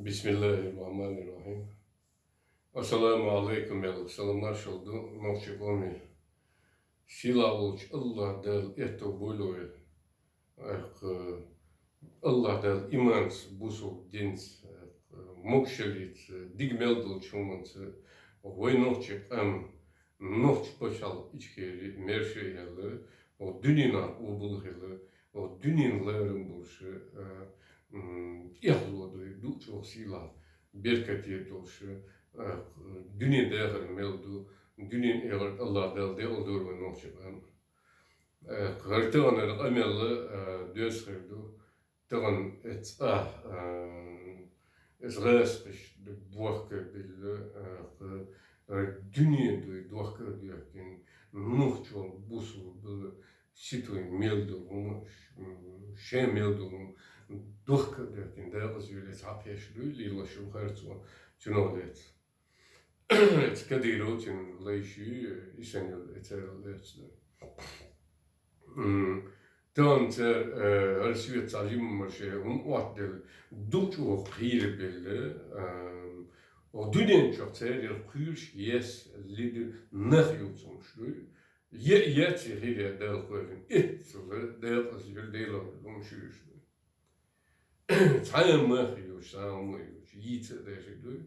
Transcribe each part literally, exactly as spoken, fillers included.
Бисмиллахир-рахманир-рахим. Ассаламу алейкум, ялх саламаш ду нохчий къоме. Сийлахь волчу АллахӀ Дала аьтту бойла вай. Эх, АллахӀ Дала иманца, бусалба динца, эх, могушаллица, дика мел долчу хӀуманца вай нохчий къам, нохчий пачхьалкх Ичкери мерша а яьлла, оха дуьненахь къобал а хилла, оха дуьненан ларам болуш, а, м, тӀехло дуй, дукха чӀогӀа сийлахь, беркате долуш, а, дуьненан дахар мел ду, дуьненан эгӀар АллахӀ Дала декъал дора вай нохчий къам. Э, хӀара таханара къамел, э, доьза хир ду. Тахана эцу а, э, эцу гӀазкхаша бохка а билла, э, э, дуьне дуй, дохка а доьхкина, нохчо бусалба ситой мел долу хӀума, ш-, м, шен мел долу хӀума дохка а доьхкина, дакъаза йолу эцу хьапхеш дуй, лелош ю харцо, цунах лаьцна. Эцу Кадыровцин лайши, и санна йолу эцарал лаьцна. М, тахана цара, э, хӀара соьца цхьа жимма шайн хӀума оттаделла, дукха чӀогӀа кхийрабелла, э, оха дуьнен чохь церан кхуьйруш ес лиди нах юцумаш дуй. Е, е ци хире Дала кхоьллина, эццала дакъаза йолу Делан хӀума шуьйш дуй. Цхьа а мах юуш, цхьа а хӀума юуш, йийца а дешиг дуй.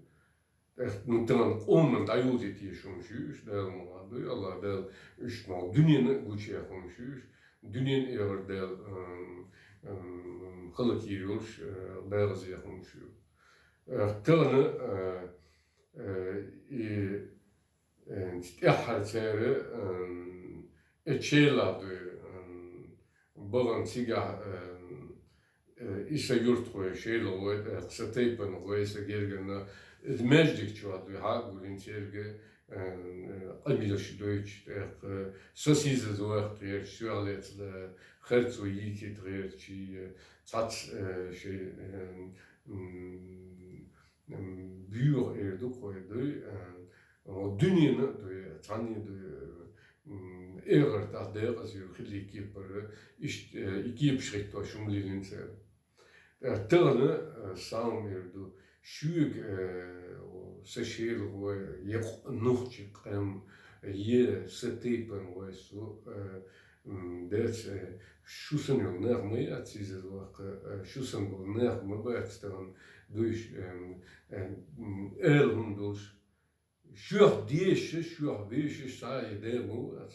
ТӀаккха, ну, тахана къоман дӀаюзийта еш хӀума шуьйш, Дала мукъ лахь дуй, АллахӀ Дала уьш ма дуьненна а гучуяха хӀума шуьйш, дуьненан эгӀар Дала, м, м, халакийр йолуш, э, дакъаза яха хӀума шуьйш. Э, тахана, э, э, и Э, тӀаьххьара церан, э, э, Челахь дуй, э, бахана цигахь, э, э, и сан юьртахой, Шелахой, э, сан тайпанхой, сан гергарнахой, э, маьждиг чохь дуй, хьагуллин церга, э, э, къамелаш дойтуш, тӀаккха, э, со сийсаза ваккха гӀерташ, соьга лаьцна, э, харцо йийкийта гӀерташ, э, цхьацца, э, шайн, э, м, м, боьха эр ду кхой дуй, э, О, дуьненна а дуй, цхьанне а дуй, м, эгӀар тӀехь декъаза йолу хиллий кепара, иштта, э, и кепаш хӀиттош хӀума лелийна цара. Э, тахана, э, сан эр ду, шуьга, э, о, сан Шелахой, я кх-, нохчий къам, я сан тайпанхой со, э, м, дац, э, шу санна йолу нах ма яц иза ваккха, э, шу санна болу нах ма бац тахана дуйш, э, э, м, ала хӀума долуш. Шуьх дезаш, шуьх вешаш цхьа а и да ма вац.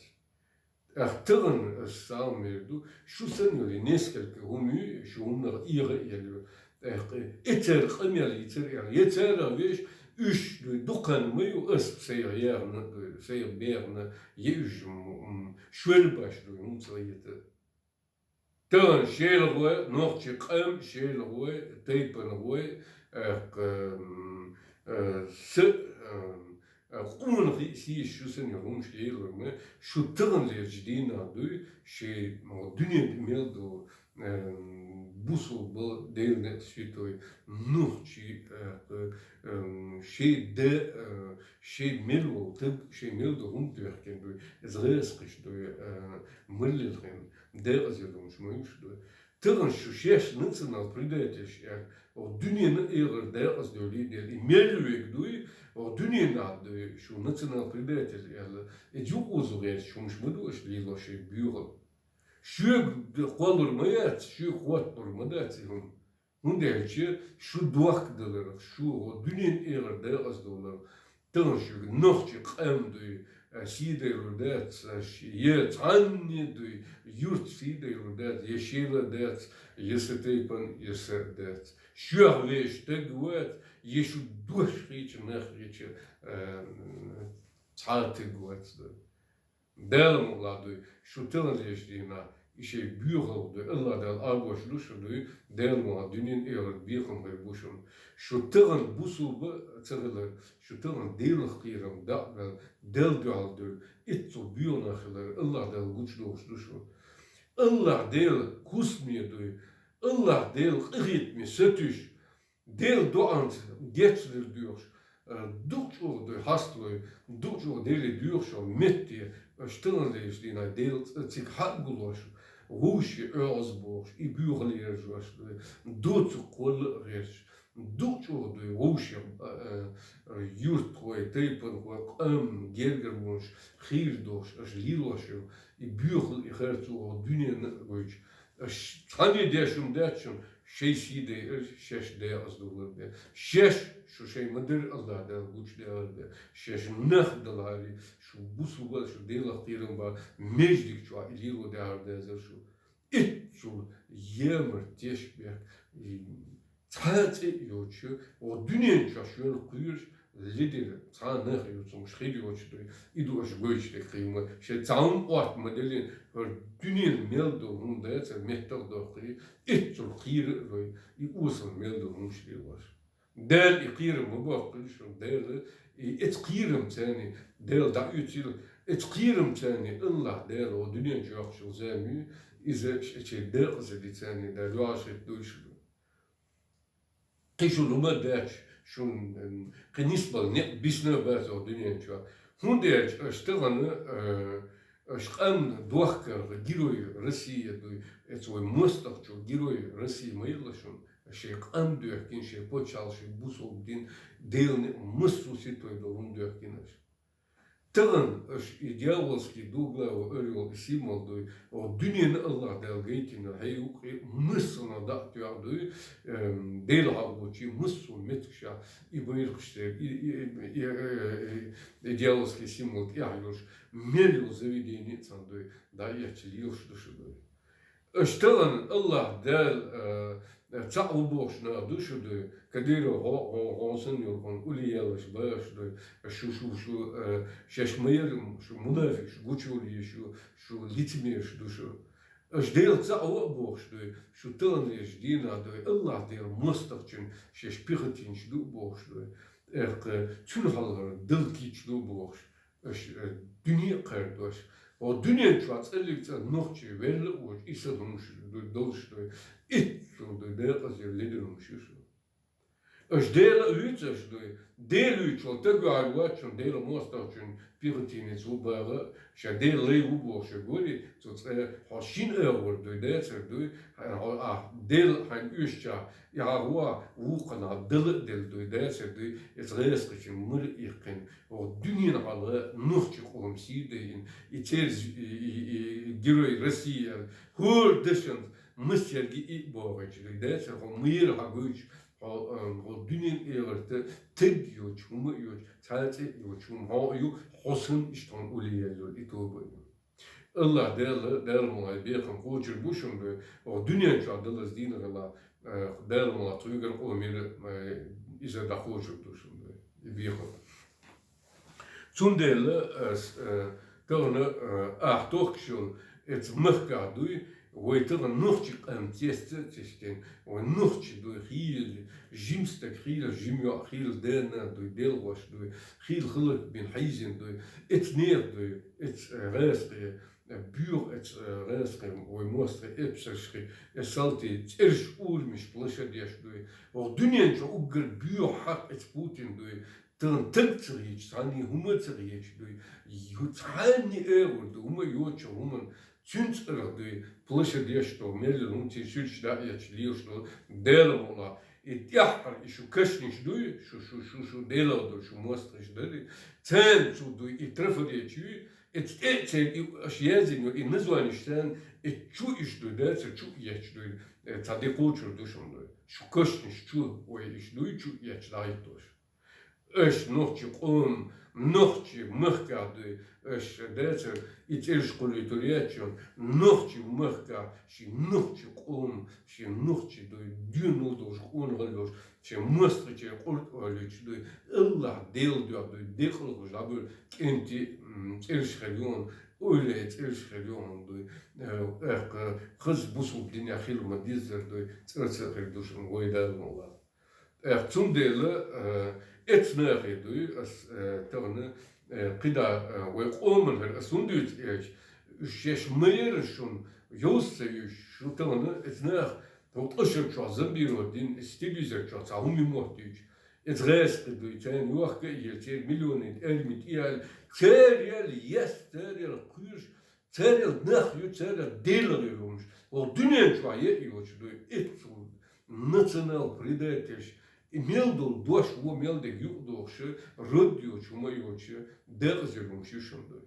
ТӀаккха тахана ас сан эр ду, шу санна йолу несколько хӀума ю, шу хӀуманах эгӀа а елла. ТӀаккха и церан къамел, и церан эгӀа, я царах веш, уьш дуй, дукха ма ю, ас сайх яхна дуй, сайх бехна, я уьш, м, м, шуьра баш дуй, хӀума ца хета. Тахана Шелахой, нохчий къам, Шелахой, тайпанхой, э, к-, м, э, с-, э, э, къонахий сийсаз шу санна хӀумаш лелорна, шу таханлерчу дийнахь дуй, шайн, м, дуьненна мел долу, э, бусалба Делан некъ святой, нохчий, э, к-, э, шайн да, э, шайн мел волу таг, шайн мел долу хӀума доьхкина дуй, иза гӀазкхаша дуй, э, марлилхина. Декъаза йолуш ма ю шу дуй. Тахана шу шаьш национал-предательш аьлла, оха дуьненна а эгӀар декъаза долий дела, и мел вега дуй, оха дуьненна а дуй, шу национал-предатель аьлла, и юкъозу гӀерташ хӀумаш ма ду аша лелош шайн боьхалла. Шуьга кхоллур ма яц, шуьга хӀотталур ма дац и хӀума. ХӀунда аьлча шу дохка даларх, шу хӀо дуьненна эгӀар декъаза доларх, тахана шуьга нохчий къам дуй, а, сий дайлур дац, а, ш-, я цхьанне дуй, юрт сий дайлур дац, я Шела дац, я сан тайпан, я сан дац. Шуьх вешан таг вац, я шу дош хийча, нах хийча, а, цхьа а таг вац дуй. Дала мукъ лахь дуй, шу таханлерчу дийнахь, и шайн боьхалла дуй, АллахӀ Дала агош луш шу дуй, Дала мукъ лахь дуьненна эгӀар бекхам хир бу шуна. Шу тахана бусалба ца хилар, шу тахана Делах кхерам дакъа мел, Далла дуьхьал дуьллу, иццо боьханах хилар, АллахӀ Дала гучудохуш ду шу. АллахӀ Дела кусаме дуй, АллахӀ Дела къинхетаме сатуьйсуш, Делан доӀанца гечдала доьхуш, э, дукха чӀогӀа дуй хьасталой, дукха чӀогӀа Деле доьхуш йолу метте, аша таханлерчу дийнахь Делан цӀа цига хьа а гуллуш, вовшийн оьгӀаз бохуш, и боьхалла яржош дуй, доцург кхолла а гӀерташ, Дукха чӀоагӀа дуй вовшех, а, а, юртахой, тайпанхой, къам, гергара волаш хийра долаш, аша лелош йола и боьхалла, и харцо дуьненна а гойташ. Аша цхьанне деш хӀума дац шун, шоай сий дайа, шоаш декъаза довлар бе. Шоаш, шу шоай ма-дарра АллахӀ Дала гучадаьлар бе. Шоаш нах даларе, шу бусалба, шу Делах кхерам ба, маьждиг чу и лело даьлар дезар шу. Итт цул ямарта теш бехк, и цхьа цӀи а йоацаш, укх дуьнен чу шоайла кхоьруш, ледара цхьа нах ювцамаш хир йоацаш дуй, и ду аша гойташ дерг кхы хӀума, шоай цхьа хӀума отта ма деллин, хӀара дуьнен мел дола хӀума дацар меттах доккхий, итт цул кхера а рой, и осал мел дола хӀумаш лелош. Дала и кхерам ма боаккхалаш шун, Дала и эца кхерам царна, Дала дӀаоьцийла, эца кхерам царна, АллахӀ Дала укх дуьнен чу йоаккхаш йола зама ю, иза ш-, эцера декъаза ди царна, Дала йоагӀаш хетта дуй шун. Кхы шун хӀума дац шун, м, кхы нисбала некъ бисна бац укх дуьнен чу. ХӀунда аьлча аша тахан, э, аша къам дохкарга Герой России дуй, эца вай мостагӀчо Герой России ма елла шун. Шоай къам доьхкина, шоай паччахьалкхе, шоай бусалба дин, Делан массо а ситой долун доьхкина аша. Тахан аша и дьявольский двуглавый орёл, и символ дуй, укх дуьненна АллахӀ Дала гайтина хье юкъе массанахьа дӀа а тоьхна дуй, эм, Дела хьалгучий массо а меттигашка и байракхаш тӀера, и, и, и, и, и, и дьявольский символ тӀехьа йолаш, мел йола заведени а царна дуй, дӀаэцаш лелаш ду шу дуй. Аша тахан АллахӀ Дала, э, цаӀ ва бохаш нах ду шу дуй, Кадыров хьо-, хьо-, хьо санна йолаш, хьона улле яьллаш багӀаш дуй, шу, шу, шу, э, шоаш ма яр, шу мунафикъаш, гучавала езаш, шу, шу лицемераш ду шу. Аша Дала цаӀ ва а бохаш дуй, шу тахан еш дийнахьа дуй, АллахӀ Дала мостагӀчун шоаш пехотинцаш ду а бохаш дуй, тӀаккха цун хьалхара Дала кийча ду а бохаш. Аша, э, дуне а кхардош. Укх дуьнен чу цӀаллиг цӀа нохчий велла а волаш, и са хӀумаш ду-, долаш дуй, итт цул дуй, декъаза ледара хӀумаш ю шу. Аша Дела а вуьйцаш дуй, Дела вуьйцаш вола таг ваьхьар вац шун, Дела мостагӀчун пехотинец ва багӀа, ша Дела лай ва бохаш гори, цу цӀа хьо шин агӀор дуй, дацар дуй, хьо, а, Дела хьайна оьшуча, и агӀо вукханахьа Дала а делла дуй, дацар дуй, эца гӀаскхичун мара а иккхина, укх дуьнен хьалха нохчий къам сий дайна, и церз-, и, и, и, и Герой России аьлла, хӀора дешан массерга и а богӀийча дуй, дацар хьо мера хьагойташ, хьо, ам, хьо дуьнен эгӀарта таг йоацаш, хӀума а йоацаш, цхьа цӀи а йоацаш, хӀума хьо а ю, хьо санна иштта хьона улле яьлла йола и тоба а ю. АллахӀ Дала, Дала мукъ лахь, бекхам кхочур бу шун дуй, укх дуьнен чу далаза дийна гӀала, э, Дала мукъ лахь, тхоьгара къомера, э, иза дӀакхочур ду шун дуй, и бекхам. Цундела, э, с-, э, тахан, э, ахь тохкаш йола эца махкахь дуй, вай тахан нохчий къам цецда а цецдина, вай нохчий дуй, хийла жима стаг, хийла жима йоӀ, хийла даь-нана дуй, делхош дуй, хийла хӀалакбина, хьийзина дуй, эца нехан дуй, эца, э, гӀаскхий, э, боьха эца, э, гӀаскхий, вай мостагӀий эпсаршхий, э, салтий цӀераш, урамаш плашадеш дуй. Укх дуьнен чу уггар боьха хьакъ эца Путин дуй. Тахан таг ца хеташ, цхьанне хӀума ца хеташ дуй. Ю-, цхьанне агӀор дуй, хӀума йоацача хӀуман цун цӀерах дуй, плашадеш дола, мел йола хӀума цун суьрташ дӀаэцаш лелаш дола, Дала мукъ лахь. И тӀеххьара и шу кашнаш дуй, шу, шу, шу, шу Делах дола, шу мостагӀаш дарий, царна цу дуй, и трафарет чу юй, эца тӀе а церга и аша язйина йола, и названеш царна, и чу иштта дуй, дацар чу а етташ дуй, э, цхьа ди кхочур ду шун дуй. Шу кашнаш чу вай иштта дуй, чу а етташ дӀахӀиттош. Аша нохчий къам, нохчий махкахь дуй, аша дацар и цӀераш кхуллийтар яц шун, нохчий махкахь, ший нохчий къам, ший нохчий дуй, доьналла долаш, къонахалла йолаш, ший мостагӀчун къурд оалийташ дуй, АллахӀ Дала дуьхьа дуй, декъалхуш дӀабуьр кӀентий, м, цӀераш хир ю хьона, ойла цӀераш хир ю хьона дуй, э, тӀаккха хаза бусалба динехь хила ма деззара дуй, цӀерца а хир ду шун вай Дала мукъ лахь. Э, цундела, э, эца нахе дуй, ас, э, тахан, э, кхидӀа, э, вай къоман хӀара ас хӀунда дуьйцу аьлча, уьш шоаш ма яра шун, йовса ца юьйш, шу тахан эца наха хӀокху тӀашар чохь зомбировать дина, эца телевизор чохь цхьа хӀума мотт дуьйцу. Эца гӀаскхий дуй, царна йохка а елла, церан миллионийн арми тӀеяьлла, царел ес, царел кхоьруш, царел нах ю, царел Делах ю хӀумаш. Укх дуьнен чохь яа йоцуш дуй, эццул национал-предательш, И мел дола дош во, мел дерг юкъадохуш, рад йоцуш, хӀума йоцуш, декъаза йолу хӀумаш ю шуна дуй.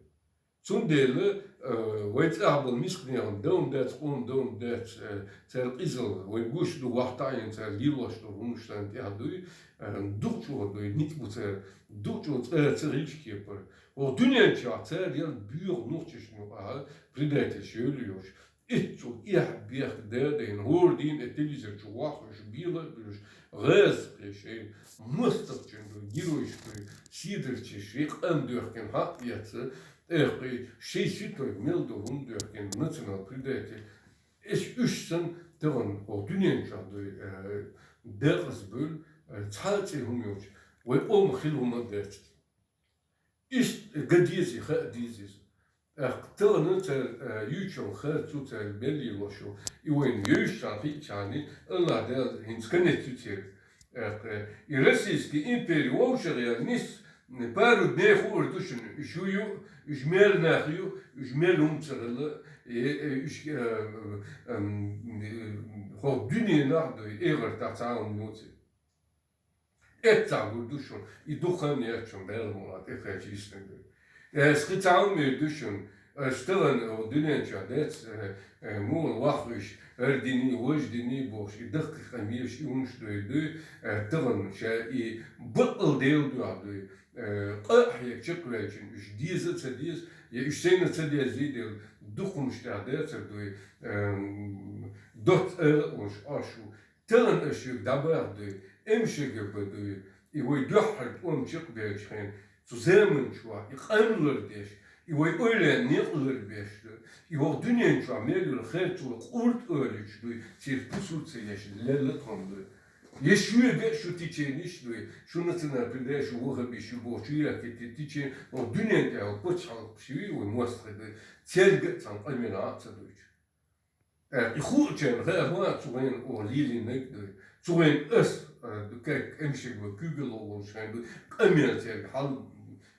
Цундела, э, вай цӀахь болу мискъинехь дан хӀума дац, къоман дан хӀума дац, э, цара къизалла, вай гуш ду, вахтаӀийна цара лелош долу хӀуманаш царна тӀехь дуй, э, дукха чӀогӀа дуй, ницкъ бу цара, дукха чӀогӀа цӀа ца гӀирчу кепара. Оха дуьнен чохь цара ял боьха нохчашна юкъахь предательш йолу йолуш. Иццул эхь бехк дадайна, хӀора дийна и телевизор чу вахуш, бела а буьлуш, гӀазкхий шайн мостагӀчун дуй, геройш дуй, сийдарчий шайн къам доьхкина хьакъ эца, тӀаккха шайн ситой мел долу хӀума доьхкина национал-предатель. Эс уьш санна тахана хӀокху дуьнен чохь дуй, э, декъаза буьлу, э, цхьа а цӀе хӀума йолчу, вай къомах хила хӀума а дац. Иштта ган дезий, хаа дезий иза. ТӀаккха тахана цара, э, юьйцуш йолу харцо, цара мел лелош йолу, и вайна евзачарна, хиъчарна, АллахӀ Дала хӀинца конец ю церан. ТӀаккха, э, и российский импери вовшах ял нис, пару дней хуур ду шуна, уьш ю ю, уьш мел нах ю, уьш мел хӀума ца хилла, э, э, уьш, э, эм, э, хӀокху дуьненахь дуй, эгӀар тӀехь цхьа а хӀума йоций. Эццахь гур ду шуна, и дукха хан яц шуна Дала мукъалахь тӀекхача йиснарг ду. Ас кхин цхьа хӀума эр ду шуна, ас тахана оха дуьнен чохь дац, э, э, муха вахуьйтуш, хӀара диний, важа диний бохуш, и даккхий къамелаш, и хӀумаш дуй, дуй, э, тахана ша и бакъал Дела дуьхьа дуй, э, къа а хьега чекхваьллачун, уьш деза а ца деза, я уьш сайна ца деззий дела, дукха хӀумаш тӀехь дацар дуй, эм, доцца ала а волуш, Ӏаш ву. Тахана ас шуьга дӀабаха дуй, эмшарган бан дуй, и вай дуьххьара тӀом чекхбеллачу хенахь, цу заман чохь и къам лардеш, и вай ойла некъ ларбеш ду, и хӀокху дуьнен чохь мел йолу харцо къурд олуьйтуш дуй, церан пусар ца еш лелла тхуна дуй. Я шуьга а шу теченеш дуй, шу национал-предатель, шу ваххабиш ю бохуш ю яхкийтина течен, хӀокху дуьнен тӀехь пачхьалкхаш ю вай мостагӀий дуй, цаьрга а цхьана къамелехь а ца дуьйцуш. Э, и хуучарна хаьа ма цу вайна оха лелийнарг дуй. Цу вайна ас, э, как эмшарган бан куьйгалла волуш хенахь дуй, къамел цаьрга хьал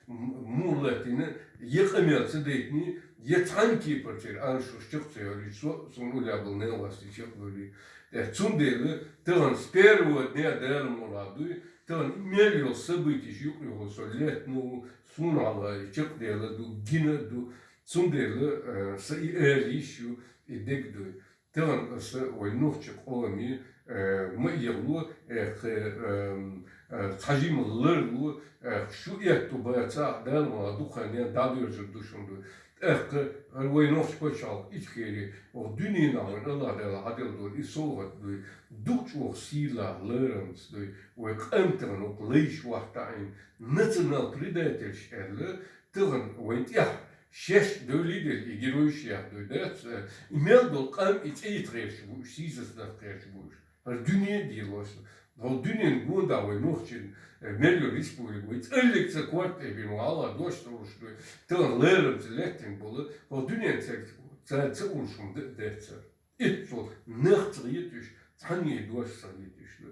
м-, муха латтийна, я къамел ца дайтиний, я цхьана кепара церан ала шуьш чекх ца йолуьйтуш, со, суна уллехь болу ненан вастий чекхбевллий. Э, цундела тахана с первого дня Дала мукъалахь дуй, тахана мел йолу событияш юкъа юхуш со летта ма ву, суна хьалха и чекхдела ду, гина а ду, Цундела, э, сан и ала йиш ю, и дерг дуй. Тахана аса вай нохчийн къоме, э, ма эгӀало, э, кхе, эм, э, цхьа жимма ларло, э, шу аьтту бацахь, Дала мукъалахь дукха хан дӀадоьрзур ду шуна дуй. ТӀаккха хӀара вай нохчийн пачхьалкх Ичкери, оха дуьненахь вайна АллахӀ Дала хьаделла долу и совгӀат дуй. Дукха чӀогӀа сийлахь, ларамца дуй. Вай къам тахана хӀокху лайш вахтаӀийна, национал-предательш аьлла, тахана вайн тӀехь шаьш девлла дерг и геройш яхь дуй дац, э, и мел долу къам и цӀийта гӀерташ бу уьш, сийсаз даха гӀерташ бу уьш. ХӀара дуьне а делош, хӀокху дуьненан гонаха вай нохчийн, э, мел йолу республика, вай цӀаллиг ца корта тӀе бина, валла дош ца луш дуй, тахана ларамца лаьттина болу, хӀокху дуьненан цаьрга ца, ца уллуш хӀума д-, дацара. Иццул нах ца гӀетуьш, цхьанне дош ца гӀетуьш ду.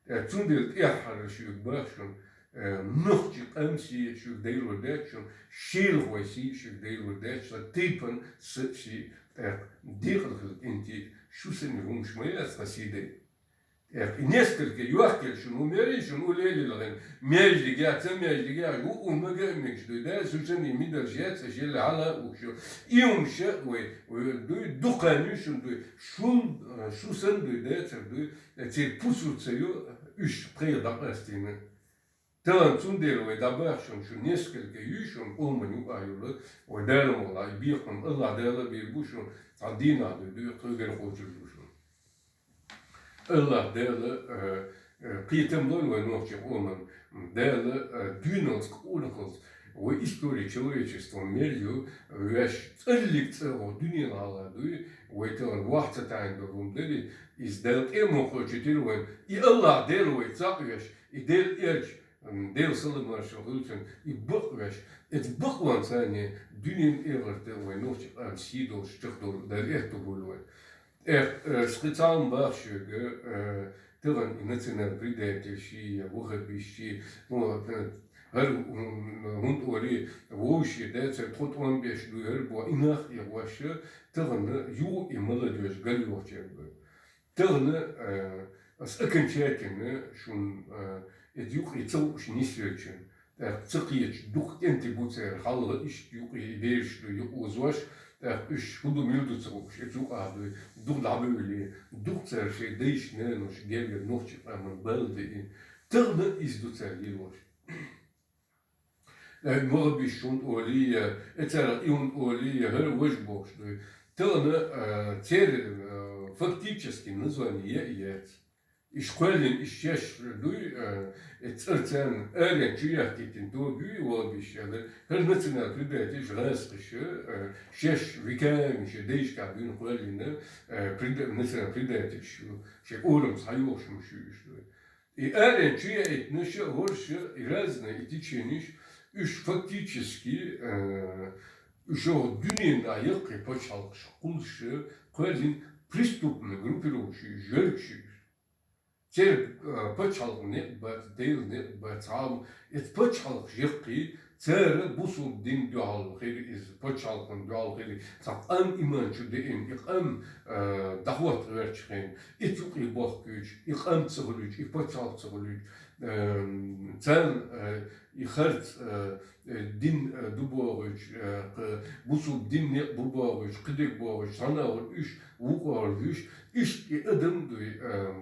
Э, цундела тӀаьххьара шуьга боху шуна, э, нохчийн къам сий шуьга дайлур дац шуна, шелахой сий шуьга дайлур дац шуна, тайпан са сий, тӀаккха декъала хила кӀентий шу санна хӀумаш ма яц тхан сий дай. ТӀаккха и несколько йохкелла шуна, хӀума ярий шуна улле а лилхина, маьждигехь, ца маьждигехь, хӀуъу мага а мегаш дуй, да, шу санна и мидарш яц, аш елла хьала а ухуш ю. И хӀумаш а вай, вай дуй, дукха хан ю шуна дуй, шун, шу санна дуй, дацар дуй, Церан пусар ца йо, уьш пхеа дӀакъастийна. Тахана цундела вай дӀабаха шуна, шу несколько юй шуна къоман юкъа йолу, вай Дала мукъалахь, и бекхам АллахӀ Дала бийр бу шуна, цхьана дийнахь дуй, дуй, кхуьнгара кхочур ду шуна. АллахӀ Дала, э, э, кхетам лойла вай нохчийн къоман, Дала, э, доьналц, къонахалц, вай история человечества мел ю, ваьш цӀаллиг цӀа хӀокху дуьненан гӀала дуй, вай тахана вахь ца таьӀна долу хӀума дали, иза Дала тӀе а ма кхочуьйтира вайн, и АллахӀ Дела вай цхьаъ веш, и Дела элча, м, Дела салам-маршалла хуьлда цунна, и бакъ веш, эцу бакъонца дуьненан эгӀарта вай нохчийн къам сий долуш чекхдолу Дала аьтто бойла вайн. Эх, э, ас кхин цхьа хӀума боху шуьга, э, тахана и национал-предательш я ваххабисташ, ну, э, хӀара, м, хӀунда олий, вовшийн дацара тхо тӀом беш дуй хӀара боху, и нах а гӀош, тахана юха и молодёжь галйохчеран бу. Тахана, э, Ас окончательно шун, э, эд юкъе ца лууш нисвечун. ТӀаккха ца кхеташ дукха кӀентий бу церан хьалха, иштта юкъе бераш ду юкъе озош, тӀаккха уьш хӀун ду, мила ду ца лууш, эд юкъа ду, дукха дӀабевле, дукха цара шоай дайша, наьнаша гергара нохчий къаман бала дина. Тахан а из ду цара лелош. Э, могӀа биш шун оли я, э, цара и хӀун оли я, хӀара вож бохуш ду. Тахан, э, церан, э, фактически название я и яц. Иш кхоьллина, иш шеш дуй, э, э, цӀарцарна арен чу яхкийтина тоба ю и, вала биш аьлла. ХӀара национал-предателаш, гӀазкхаша, э, шеш веками шоай дайшкахь дуьйна кхоьллина, э, преда-, национал-предателаш ю, шоай урамца хьайохуш хӀумаш ю уьш дуй. И арен чу яийтинарш а, хӀорш а, и разные и теченеш, уьш фактически, э, уьш оха дуьненан яккхий пачхьалкхаш кхуллуш а, кхоьллина преступная группировка ю, жуьрташ ю уьш. Церан, э, пачхьалкхан некъ бац, Делан некъ бац, хьалма, эц пачхьалкхаш яккхий, церан бусулба дина дуьхьал хир иза, пачхьалкхана дуьхьал хир иза, цхьа къам иман чу деана, и къам, э, дӀахӀотта гӀерташ хилла, и цу юкъе бохкуьйтуш, и къам ца хуьлуьйтуш, и пачхьалкх ца хуьлуьйтуш, э, царна, э, и харц, э, э, дин, э, ду бохуьйтуш, э, кхы бусулба дина некъ бу бохуьйтуш, кхидерг бохуьйтуш, цхьана а вара уьш, вукхара уьш, иштта и адам дуй, э,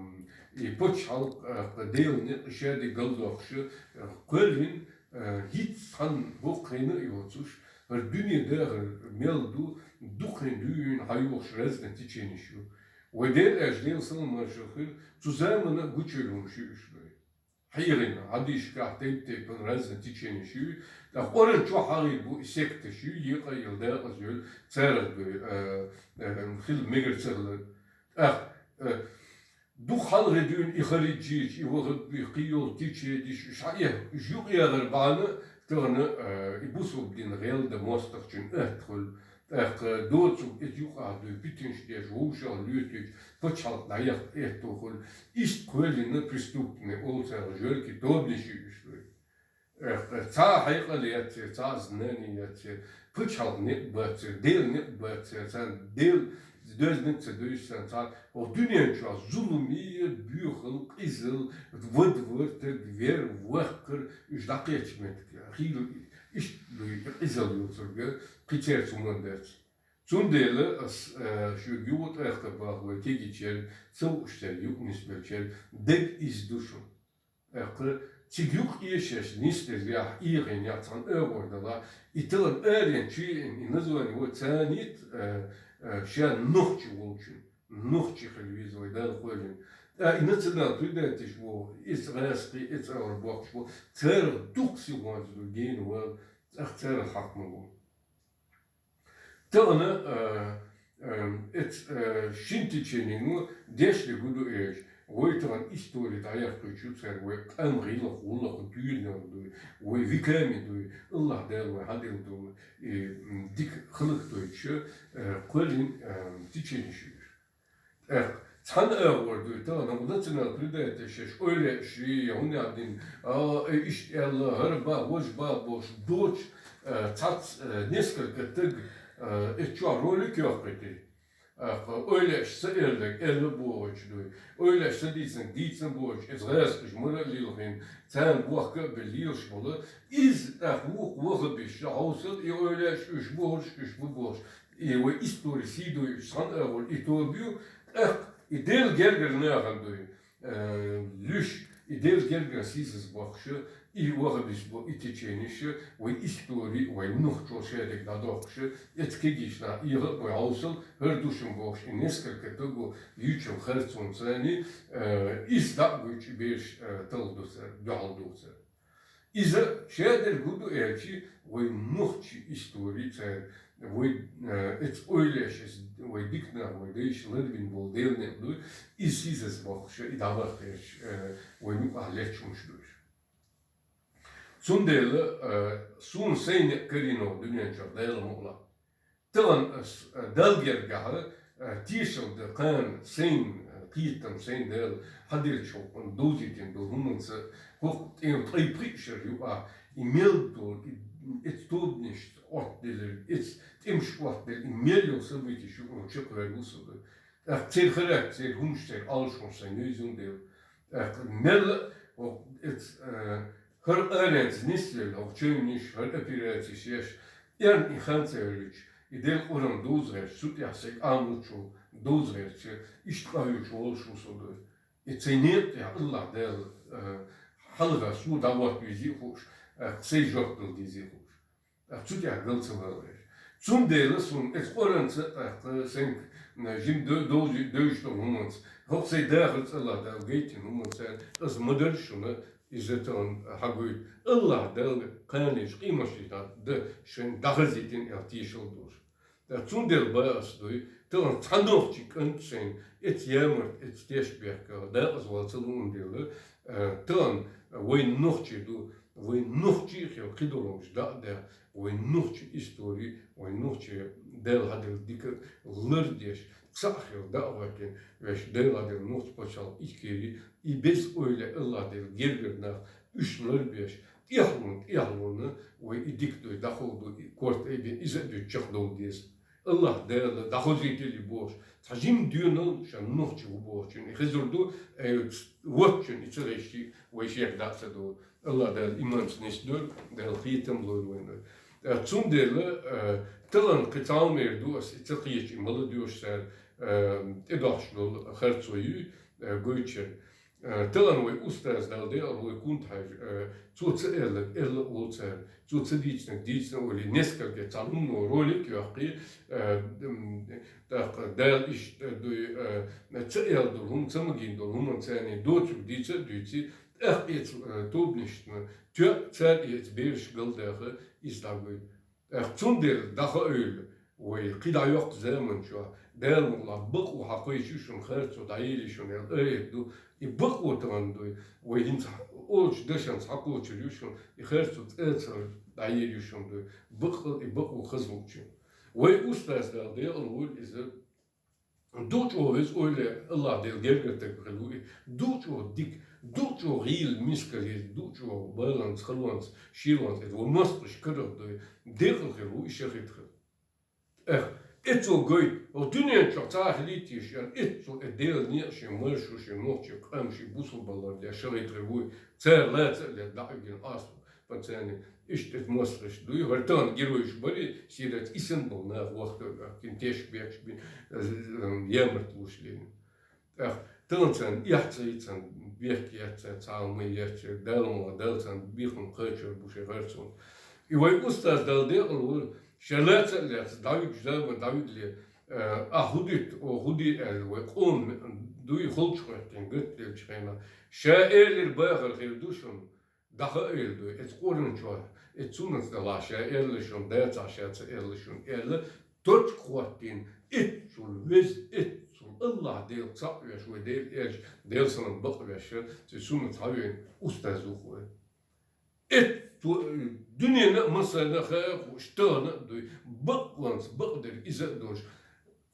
и пачхьалкх, э, кхы Делан некъ, и шадерг галдоккхуш, э, кхоьллина, э, хӀинца цхьана хӀокху хенахь а йоцуш, хӀара дуьне дахар мел ду, дукха хенахь дуьйна хьайохуш разные теченеш ю. Вай Дела аьлча, Делан салам-маршалла хуьлда, цу заманахь а гучуйолу хӀумаш ю уьш дуй. Хьехийна, хьадисашкахь тайп-тайпана разные теченеш ю, тӀаккха Къуръан чохь хьахийна бу и секташ ю, екъа а йолу, декъаза йолу, царах дуй, э, э, хила мегар ца хилар. ТӀаккха, э, дукха хьалхе дуьйна и хариджийча, и ваххаб, и кхийолу теченеш, уьш хьаэхна, уьш юкъаягӀар бахьана, тахана, э, и бусулба дин гӀелдан мостагӀчун атта хуьлу. ТӀаккха доцург иза юкъахь дуй, питанаш деш, вовшах лоьтуьйтуш, пачхьалкх дӀаяккха аьтто хуьлу. Иштта кхоьллина преступный, олу царах, жуьртий тобанаш ю уьш дуй. ТӀаккха цхьа а хьекъал яц церан, цхьа а знани яц церан, пачхьалкх некъ бац церан, Делан некъ бац церан, царна Дела доьзниг а ца дуьйцу царна, цхьа а, хӀокху дуьнен чохь зуламий, боьхалла, къизалла, вада-вартарг, вер-ваккхар, уьш дӀакхечу меттиг хийла, иштта дуй и къизалла йоцург, кхин церца хӀумма дац. Цундела ас, э, шуьга юха тӀаккха боху, вай кегийчаьрга, ца вуучу церан юкъа нисбеллачаьрга, дерг иза ду шуна. ТӀаккха цига юкъа эшаш нисделлехь, эгӀийна яц цхьана агӀор далахь, и тахана арен чу яийтина, и название вай царна йита, э, э, ша нохчи волчун, нохчи хила веза вай Дала кхоьллина. ТӀаккха и национал-предателаш боху, иза гӀазкхий, иза агӀор бохкуш бу, царах дукха сихонца ду гена вала, цӀаккха царах хьакха ма ву. Тахана, э, э, эц, э, шина теченино деш дерг хӀун ду аьлча, вай тахана истори дӀаяккхийча ю цара, вай къам гӀиллакх-гӀуллакх дуьйна дуй, вай веками дуй, АллахӀ Дала вай хьаделла долу и, м, дика хӀаллакдойтуш, э, кхоьллина, э, теченеш ю уьш. ТӀаккха цхьана агӀор дуй, тахана национал-предателаш шаьш ойла еш, я хӀунда дина, а, э, иштта аьлла, хӀара боху, важа боху бохуш доцуш, э, цхьацца, э, несколько таг, э, эцу чохь ролик йоккхуьйтий. ТӀаккха ойла еш ца аьлларг аьлла бохуьйтуш дуй. Ойла еш ца дийцинарг дийцина бохуьйтуш, иза гӀазкхаша мара а лилхина, царна бохка а бен лелаш болу. Иза тӀаккха вукху ваххабисташа хьовсал, и ойла еш уьш бохурш, уьш бу бохуш. И вай истори сий дуй, уьш цхьана агӀор и тоба ю, тӀаккха и Делан гергара нахана дуй, э, луьш, и Делан гергара сийсаз бохкуш, и ваххабист бу, и теченеш, вай истори, вай нохчо шадерг дӀадоккхуш, эцу кегийчу наха эгӀа а бой хьовсал, хӀара ду шуна бохуш, и несколько таго юьйцучу харцонца, э, иза дӀа а гуьйцуш, и бераш, э, талла ду цара, дуьхьал ду цара. Иза шадерг хӀун ду аьлча, вай нохчийн истори цара, вай, э, эцу ойла еш, эцу вай дика нах, вай дайша ларвина болу Делан некъ дуй, иза сийсаз бохкуш, и дӀабахкхерча, э, вай юкъахь лечча хӀумаш ду уьш. Цундела, э, суна сайн некъ карийна ву дуьнен чохь, Дала мукъ лахь. Тахана ас, э, Далла гергахь, э, тешалла дан кхана сайн, э, кхетам, сайн Дала хьаделлачу хӀокхунна довзийтина долу хӀуманца, хӀокху тӀе-, ткъе пхиъ шарахь юкъахь, и мел долу, и, эцу тобанашца Ӏоттаделларг, эцу тӀемаша Ӏоттаделларг, и мел йолу событеш ю хӀокхунна чекхваьлла ву со ду. ТӀаккха церан характер, церан хӀумаш, церан Ӏалашонаш сайна юйзун дела. ТӀаккха мел, хӀокху, эц, э, хӀара аренца нисвелла, хӀокху чевниш, хӀара операцеш еш, эрна и хан ца йолуьйтуш, и Делан Къуръан дуза гӀерташ, цу тӀехь сайга Ӏамучу дуза гӀерташ, иштта къахьоьгуш волуш ву со дуй. И цайн некъа тӀехь АллахӀ Дала, э, хьалха суна дӀахӀотта везий а хууш, э, сайн жоп дала дезий а хууш. ТӀаккха цу тӀехь гал ца вала веш. Цундела суна эцу Къуръанца а тӀаккха сайна, э, жима дов-, довзий-, девзаш долу хӀуманца, хӀокху сайн дахарца АллахӀ Дала гайтина хӀуманца, аса ма-дарра шуна иза тахана хьагуьйту. АллахӀ Дала кханийчу къематдийнахь дан шайна дӀахазийтина аьлла тешалла долуш. Ткъа цундела бан ас дуй, тахана цхьа нохчийн кӀант шайна эцу ямарта, эцу тешнабехках дакъаза вала ца луун дела, э, тахана вайн нохчий ду, вайн нохчий а хила кхидолу хӀумнаш дӀа а даьхна, вайн нохчийн истори, вайн нохчийн Дала хьаделла дика лардеш, цхьаъ хила дӀа а хӀоьттина, вешан Дала хьаделла нохчийн пачхьалкх Ичкери, и беза ойла АллахӀ Дала гергара нах уьш ларбеш, тӀехьалонна, тӀехьалонна вай и дика дуй, дӀаховдо, и корта айбен иза а дуьту чекхдовла деза. АллахӀ Дала дӀахозийталли бохуш, цхьа жима доьналла шен нохчи ву бохучун и хезар ду, э, воцчун и ца гӀешчи вай шех дӀа а ца довла. АллахӀ Дала иманца нисдойла, Дала кхетам лойла вайна. Э, цундела, э, тахана кхин цхьа хӀума эр ду ас, и ца кхетча, и ма ладоьгӀуш цара, э, тӀедогӀуш долу харцо юй, э, гойтуш яра. Э, тахана вай устаз, Дала декъала войла, Кунта-Хьаьжа, э, цо ца аьлларг аьлла а олу цара, цо ца дийцинарг дийцина а олий, несколько цхьа лумно ролик а йоккхий, э, м, тӀаккха Дала иштта дуй, э, ца аьлла долу хӀума, ца магийна долу хӀуманна царний доцург дийца а дуьйций, тӀаккха эцу, э, тобанашна тоьа, цара эцу бераш галдаха иза дӀагойту. ТӀаккха цундела дӀахаийла вай кхин дӀайоккху заман чохь, Дала мукъ лахь, бакъо хьакхойчу шуна харцо дӀаелий шуна аьлла аят ду. И бакъо тахана дуй, вай хӀинца олучу дашан схьакхочур ю шуна, и харцо цӀа ца дӀаелий шуна дуй, бакъ-, и бакъо хаза луучун. Вай устаз, Дала декъала войла, иза дукха чӀогӀа веза ойла, АллахӀ Дала гергара стаг хила ву и, дукха чӀогӀа дика, дукха чӀогӀа гӀийла мискалла, дукха чӀогӀа баланца, халонца, шелонца, иза вай мостагӀчун карах дуй, декъала хила ву и, шахид хила. Эх, и цо гойту, хӀокху дуьнен чохь цхьа а хилийта йиш яра, и цо и Делан некъа шен маршо, шен нохчийн къам, шен бусалба лар деш шахид хир вуй, цара лаца а летта дӀа а вигина, Ӏаспа пацани, иштта иза мостагӀаш дуй, хӀара тахана геройш барий, сиратца исан болу нах вахтар, кхин теш беш бин, э, ямарта луш лерина. ТӀаккха тахана царна эхь ца йи, царна бехке яц, царна цхьа а хӀума яц, Дала ма, Дала царна бекхам кхачор бу шайн харцонна. И вай устаз, Дала декъала войла, ша лаца а лаьцна, дӀавигча заман дӀавигали, э, ахь хӀун дуьту, оха хӀун де аьлла, вай къоман дуй холчу хӀоьттина гатделлачу хенахь, ша элира бахар хир ду шуна, дӀахаийла дуй, эцу Къуръан чохь, эцу суннатца далахь ша аьлла шуна, дацахь ша ца аьлла шуна аьлла, точка хӀоттийна, эццул веза, эццул АллахӀ Дела цхьаъ веш, вай Дела элча, Делан салам бакъ веш, цу суннат хьавеана устаз ву-кх вай. Эццу дуьненна а, массарна а хаа хууш, тахана а дуй, бакъонца бакъдерг иза а долуш,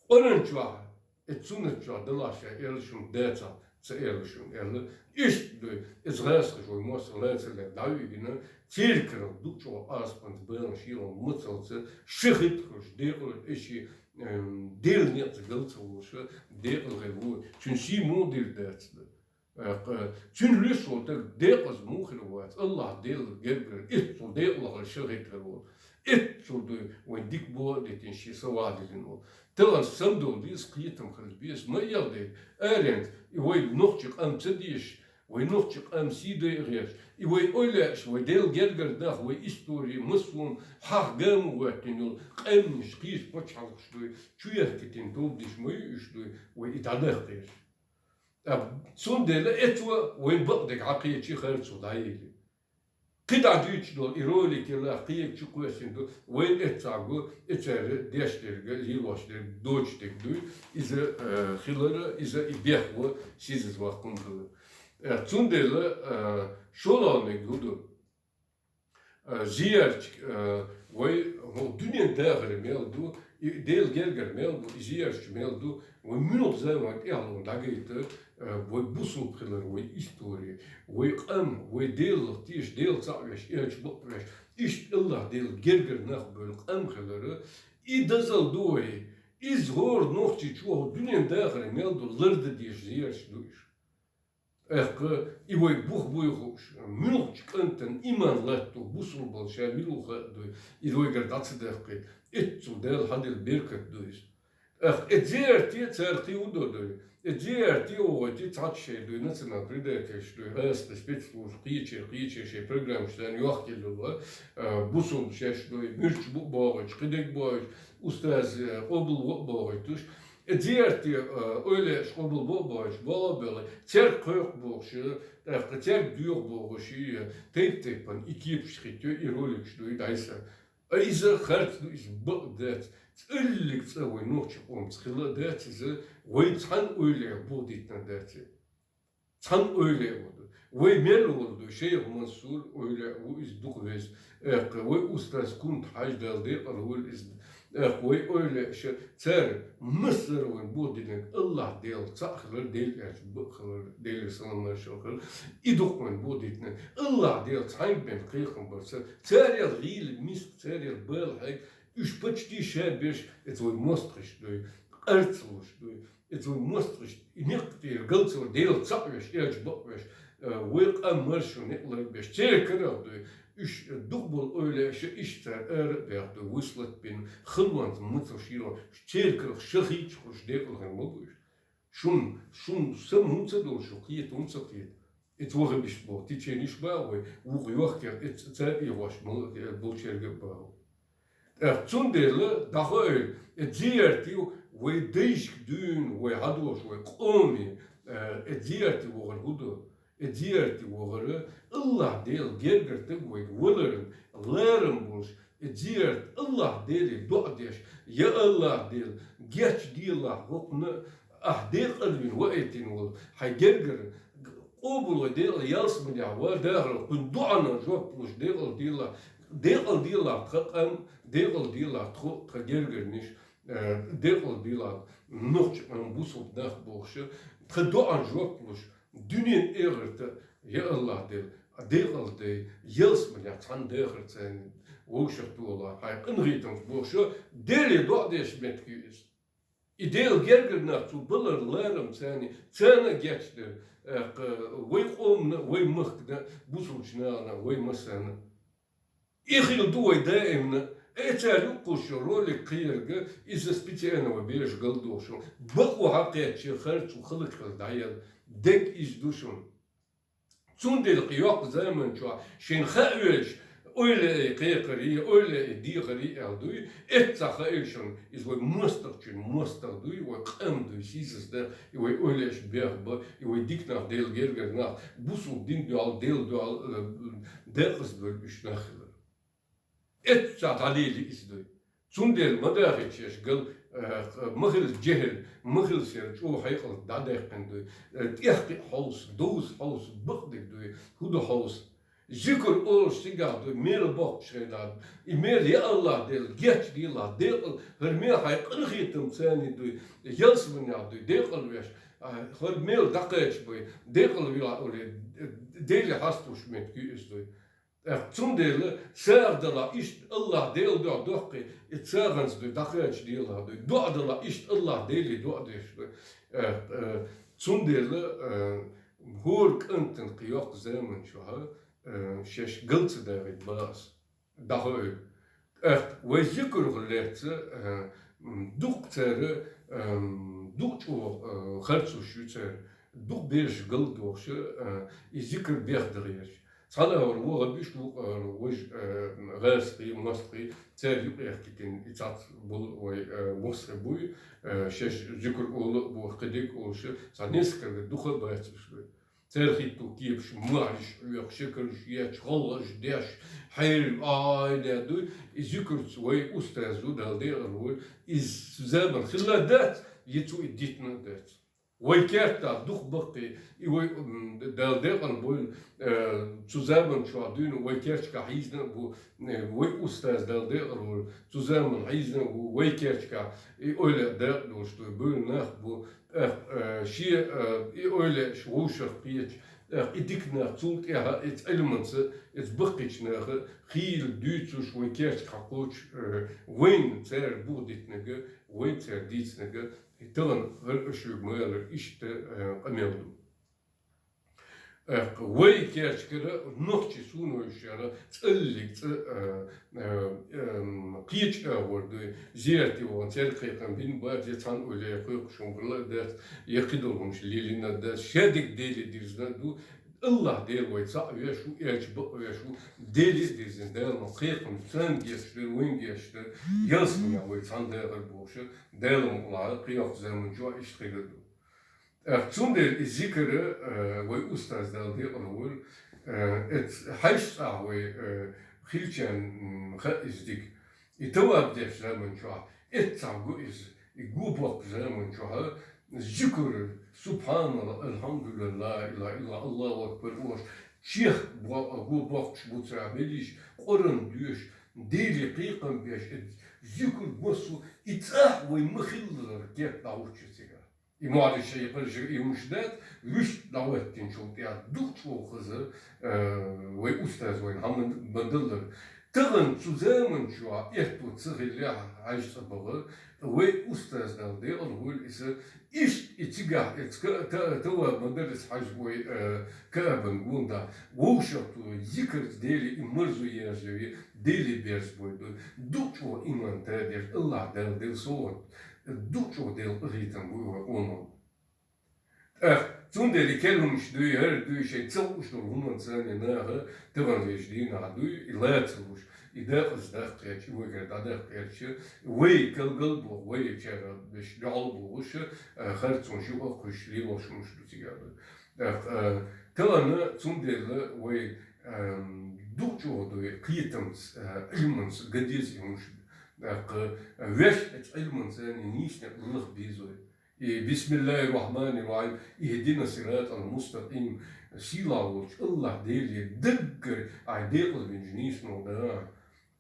Къуръан чохь, эцу суннат чохь далахь ша аьлла шуна, дацахь ца аьлла шуна аьлла, иштта дуй, иза гӀазкхаша вай мостагӀ лаца а летта дӀавигина, церан карах дукха чӀогӀа Ӏаспанца, баланца, шелонца, мацаллица, шахид хилча, декъала, и шен, эм, Делан некъаца гал ца волуш, декъала хир ву, цуьнан сий муха дийр дац ду. Э, кху-, цуьнан луьйш волу стаг декъаза муха хир вац, АллахӀ Делан гергара, эццул декъала хир, шахид хир волу. Эццул дуй, вайн дика боху а дитина, шен са вахьа диллина волу. Тахана самадовла деза, кхетам хила беза, ма ял дайта. Аренца, и вай нохчийн къам ца дезаш, вай нохчийн къам сий дайа гӀерташ, и вай ойла еш, вай Делан гергара нах, вай истори, массо а хьаха гамма гӀоьттина йолу къаьмнаш, кхечу пачхьалкхаш дуй, чу яхкийтина тобанаш ма ю уьш дуй, вай и дӀадахка гӀерташ. Ткъа цундела эцо вайн бакъдерг хьакхечи, харцо дӀаели. Кхин дӀа дуьйцуш долу и ролик лаьхна кхиерг чу кхоьссина ду, вайн эццахь го, и цара деш дерг, лелош дерг, доцуш дерг дуй, иза, э, хилар, иза и бехво сизаза ваккхун хилар. Э, цундела, э, шолгӀаниг хӀун ду? Э, зияртчик, э, вай хӀокху дуьнен дахар мел ду, и Делан гергара мел ду, и зияртчу мел ду, вай муьлха заман тӀехьалонна дӀагайта, э, вай бусулба хилар, вай истори, вай къам, вай Делах теша, Дела цхьаъ веш, элча бакъ веш, иштта АллахӀ Делан гергара нах бевлла къам хилар, и дозалла ду вай. Иза хӀора нохчийчо хӀу дуьнен дахар мел ду ларда дезаш зераш ду уж. ТӀаккха и вай бух буй хууш, муьлхача кӀантана иман латто, бусалба ша мила ву хаа дуй, и вайгара дӀа ца даккхийта, эццул Дала хьадилла беркат ду иза. ТӀаккха э зиярте цара кхин хӀу до дуй, э зиярте вогӀойти цхьацца шей дуй, национал предательш дуй, гӀазкхий спецслужба кхече, кхече шей программаш царна йохкеллула, а, бусалба шеш дуй, муьрч бу богӀуч, кхидерг богӀуч, устаз, э, къобал во богӀуйтуш, э, зиярте, э, ойла еш къобал бо богӀуч, бо белла, церг кхойкху бохуш, тӀаккха церг доьху бохуш, э, тайп-тайпан и кепаш хитто, и роликаш дуй дӀайса. А иза харц ду, иза бакъ дац. ЦӀиллиг цӀа вай нохча къомца хила а дац, иза вай цхьана ойла бо дитна дац. Цхьана ойла а ву ду. Вай мел волу ду, шайх Мансур ойла а ву, иза дукха веза. Эккха, вай устаз Кунта Хьажа, Дала декъала вуйла иза. Эккха, вай ойла а ша, цара массара вайн бо динарг Аллахь Дела цхьаъ хилар, Дела аьлча бакъ хилар, Дела салам маршал хилар. И дукха вайн бо дитинарг Аллахь Дела цхьаьнга бен кхайкхам бар цара. Царел гӀийла миска, царел бала хьег, уьш почти ша берш, эца вай мостагӀаш дуй, къарцалуш дуй. Эца вай мостагӀаш, и некъ тӀера галцо Дела цхьаъ веш, элча бакъ веш, э, вай къам маршо некъ лар беш, церан карах дуй. Уьш дукха болу ойла ша иштта цара ара а бехк дуй, вуьслат бина, халонца мацалш йилла, церан карах ша хийча хуш декъалхина ма бу уьш. Шун, шун сам хӀунца долу шу кхета, хӀунца кхета? Эца вахабиш боху, течениш баха вай, вукху йохкер, эца цара и гӀош мала болчерга а баха вай. ТӀаккха цундела дӀахоуьйту, э, зияртий вай дайшка дуьйна, вай хьадогӀуш, вай къоме, э, э, зияртий вахар хӀу ду? Э, зияртий вахара Аллахь Дела гергара таг вайга валаран ларам болуш, э, зиярт Аллахь Деле доӀа деш, я Аллахь Дела, гечделахь хӀокхунна, ахь декъалвина ваийтина волу хьайн гергара къобало декъала ялсаманехь ван дахарал кхуьнан доӀана жоп луш декъала дела, декъала дела тхан къам, декъала дела тхо, тхан гергарниш, э, декъала дела нохча къам, бусалба нах бохуш, тхан доӀана жоп луш, дуьнен эгӀарта, я Аллахь Дела, декъала дай, ялсаманехь цхьана дахар царна вовшах тола, хьайн къинхетамца бохуш, Деле доӀа деш меттиг ю иза. И Дела гергара нах цу балар ларам царна, царна а гечдар, э, кха, вай къомана, вай махкана, бусулчу нахана, вай массарна. И хила ду вай даимна, э, цара юккъуш шу ролик кхиярга, иза специально вай бераш галдохуш шу. Бакъо хьакхетча, харцо халакхала дӀаяла. Дег иза ду шуна. Цундела кхин йоккха заман чохь шайна хаа веш, ойла а кхайкхарий, ойла а дехарий аьлла дуй, эцца хаийла шуна, иза вай мостагӀчун мостагӀа дуй, вай къам дуй, сийсаза да, и вай ойла еш бех ба, и вай дика нах, Дела гергара нах, бусулба дин дуьхьал, Дела дуьхьал, э, декъаза долу уьш нах хилар. Эцца дӀалели иза дуй. Цундела ма дахийта шаьш гал, э, ма хила жехӀил, ма хила сера чӀогӀа хьекъал дӀадаьккхина дуй. Э, тӀехкхиъ хьовса, довза хьовса, бакъдерг дуй, хӀу ду хьовса. Зикр олуш цигахь дуй, мела боккхуш хилахь, и мела я Аллахь Дела, гечделахь, декъала, хӀара мела хьайн къинхетам царна дуй, ялсаманехь дуй, декъала веш, а, хӀара мела дӀакхача буй, декъала вилахь олий, Деле хьасталуш меттиг ю иза дуй. ТӀаккха цундела сагӀа далахь иштта Аллахь Дела дуьхьа доккхий, и сагӀанца дуй, дӀакхача делахь дуй, доӀа далахь иштта Аллахь Деле доӀа деш дуй. Э, э, цундела, э, хӀора кӀантана кхин йоккха заман чохь, э, шаьш гал ца дагӀийта боху ас. ДӀахоуьйту. ТӀаккха вай зикр хӀу лаьцна, э, м, дукха цара, э, м, дукха чӀогӀа, э, харцуш ю цара, дукха бераш галдохуш, э, и зикр бехдагӀерча. Цхьана агӀор вогӀа биш, вукху агӀор важа, э, гӀазкхий, мостагӀий, цара юкъехкитина и цхьацца болу вай, э, мостагӀий буй, э, шаьш зикр олу а боху, кхидерг а олуш, цхьа несколько духа а бац уьш вай. Церан хӀитто кепаш, мохьарш хьоьху, шекарш ечу, гӀалгӀаш деш, хьерий, ай, де дуй, и зикрца вай устаз ву, Дала декъала вуй, иза заман хилла дац, и цу и дитина а дац. Вай кертахь дукха баккхий, и вай, м, Дала декъала буй, э, цу заман чохь дуьйна вай керташкахь хьийзина а бу, э, вай устаз, Дала декъала вуй, цу заман хьийзина а бу, вай керташкахь и ойла а дакъа долуш дуй, буьйла нах а бу, Э, э, шен, э, и ойла еш вовшах кхеташ, э, и дика нах, цул тӀаьхьа эца Ӏилманца, эца баккхийчу наха хийла дуьйцуш, вай керташка хьакхочуш, э, вайна цара буха дитинарг, вайна цара дийцинарг, и тахан хӀара аш шуга ма аллара, иштта, э, къамел ду. Э, вай кечкара нохчий сунойшара цӀаллиг цӀа, э, э, эм, кхеча агӀор дуй, зерти вон церкхайкъан бин базе цхьан уле кхойкхушун гула дац, якхи долгумш лилина дац, шадик Дели дирзна ду, Аллах Дела вай цаӀ веш ву, элча бакъ веш ву, Дели дирзин Дала ма кхайкхам цан геш дар, вайн геш дар, ялсмия вай цхьан дагӀар бохуша, Дала ма ула кхайкх заман чу ишта хилар ду. Э, цундела и зикр, э, вай устаз Дала декъала вар, э, эц хьайш цӀа вай, э, хилчан, м, ха из дик. И таваб деш заман чохь, эццахь го из, и го боккху заман чохь, зикр, субханалла, алхьамдулилла, ла илаха илла, Аллаху акбар, ош, чех бо-, го боккхуш бу цара, мелиш, Къуран доьш, Дели кхайкхам беш, и зикр массо, и цӀахь вай ма хиллара, кеп дӀахӀуттучу цига. И моллиш шайхара жига и хӀумаш дац, вуьшта дӀахӀоьттинчул тӀехь дукха чӀогӀа хаза, э, вай устаз вайна хьан ма-, ма даллара. Тахан цу заман чохь этто ца хиллехь, хьаьжцӀа бахар, вай устаз Дала декъала вуьйла иза, иштта и цигахь эцка та-, тава ма дарра хьажа вай, э, Каабан гонда. Вовшахту зикарца Дели и марзо ержави, Дели берзбойду. Дукха чӀогӀа иман тадеш, Аллах Дала дела совгӀат. Дукха чӀогӀа Дела къахетам буй вай къонахна. ТӀаккха цундела и керланаш дуй, хӀара дуй, шайн ца хууш долу хӀуманца а наха тахана вешан дийнахь дуй, и лацалуш, и дакъаза даккхеча, и вайгара дӀадаккхеча, вай калгал боху, вай чара беш дуьхьал бохуш, а, харцонаш юкъа кхуьйсуш лелош хӀумаш ду цигара дуй. ТӀаккха, а, тахана цундела вай, ам, дукха чӀогӀа дуй, кхетамца, а, Ӏилманца, гадеза и хӀумаш ду. ТӀаккха, а, веш эцу Ӏилманца а нийсонех лах безой. И бисмиллахир-рахманир-рахим, ихьдина сиратал мустакъим, сийлахь волчу Аллах Деле даггара ахь декъала бинчу нийсонал да.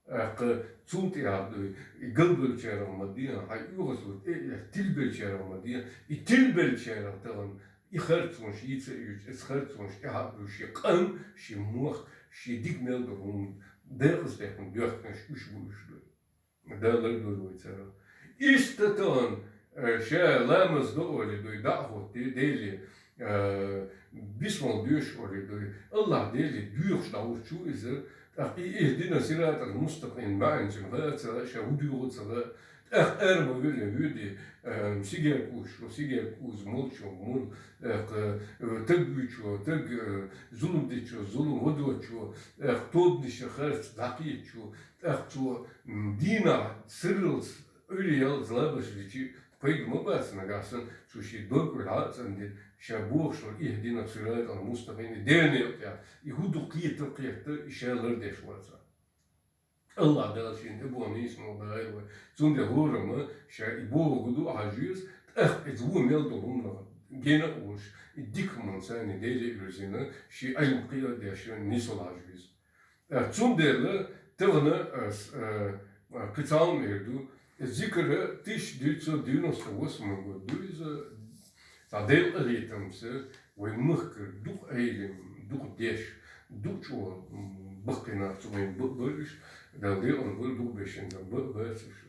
ТӀаккха цул тӀаьхьа дуй, и галбеллачарах ма де, хьайн оьгӀазвахар тӀе а эцна, тилбеллачарах ма де, и тилбеллачарах тахана, и харцонаш йийца а йоьцу, эцу харцонаш тӀаьхьа а буьйш, шен къам, шен мохк, шен дика мел долу хӀума декъаза дехкина доьхкинарш уьш бу уьш дуй. Дала лардойла вай царах. Иштта тахана, э, ша ламаз до олий дуй, дӀа а хӀоттий, Деле, э, бисмал доьшу олий дуй. Аллах Деле доьхуш дӀахӀуттучу иза, тӀаккха и ихьдина сиратал мустакъим маьӀна цуьнан хаа ца, ша хӀун дуьйху ца хаьа, тӀаккха ара ма вилла вуьди, э, сигер кхуьссуш ву, сигер кхуза, мул чу, мул, тӀаккха, э, таг вуьйчу, таг, э, зулам дечу, зулам вадочу, тӀаккха тобанаш харц дӀакхетачу, тӀаккха цо, м, дийнахь сирралц, Ӏуьйре яллалц лабаш личи пайда ма бац нагахь санна, цо шен дог Ӏуьйре хьа а цӀандина, ша бохуш вара, ихьдина сиратал мустакъим, и дена некъа тӀехь, и хӀун ду кхета а кхетта, и ша лардеш вацахь. Аллах Дала шена тӀебоьхна нийсонал дайла вай. Цундела хӀораммо ша и бохург хӀун ду а хьажа веза, тӀаккха иза вон мел долу хӀуманах гена а волуш, и дика хӀуманца а Деле а вирзина, шен Ӏилма кхиа а деш, нисвала хьажа веза. Э, цундела тахана, э, с-, э, э, кхин цхьа хӀума эр ду, зикр тысяча девятьсот девяносто восьмой год ду иза, цхьа Делан къахетамца, вайн махкара дукха Ӏелам, дукха деш, дукха чӀогӀа, м, баккхий нах цу вайн бакъ бара уьш, Дала декъала вара, дукха бешан дан бакъ бац уьш.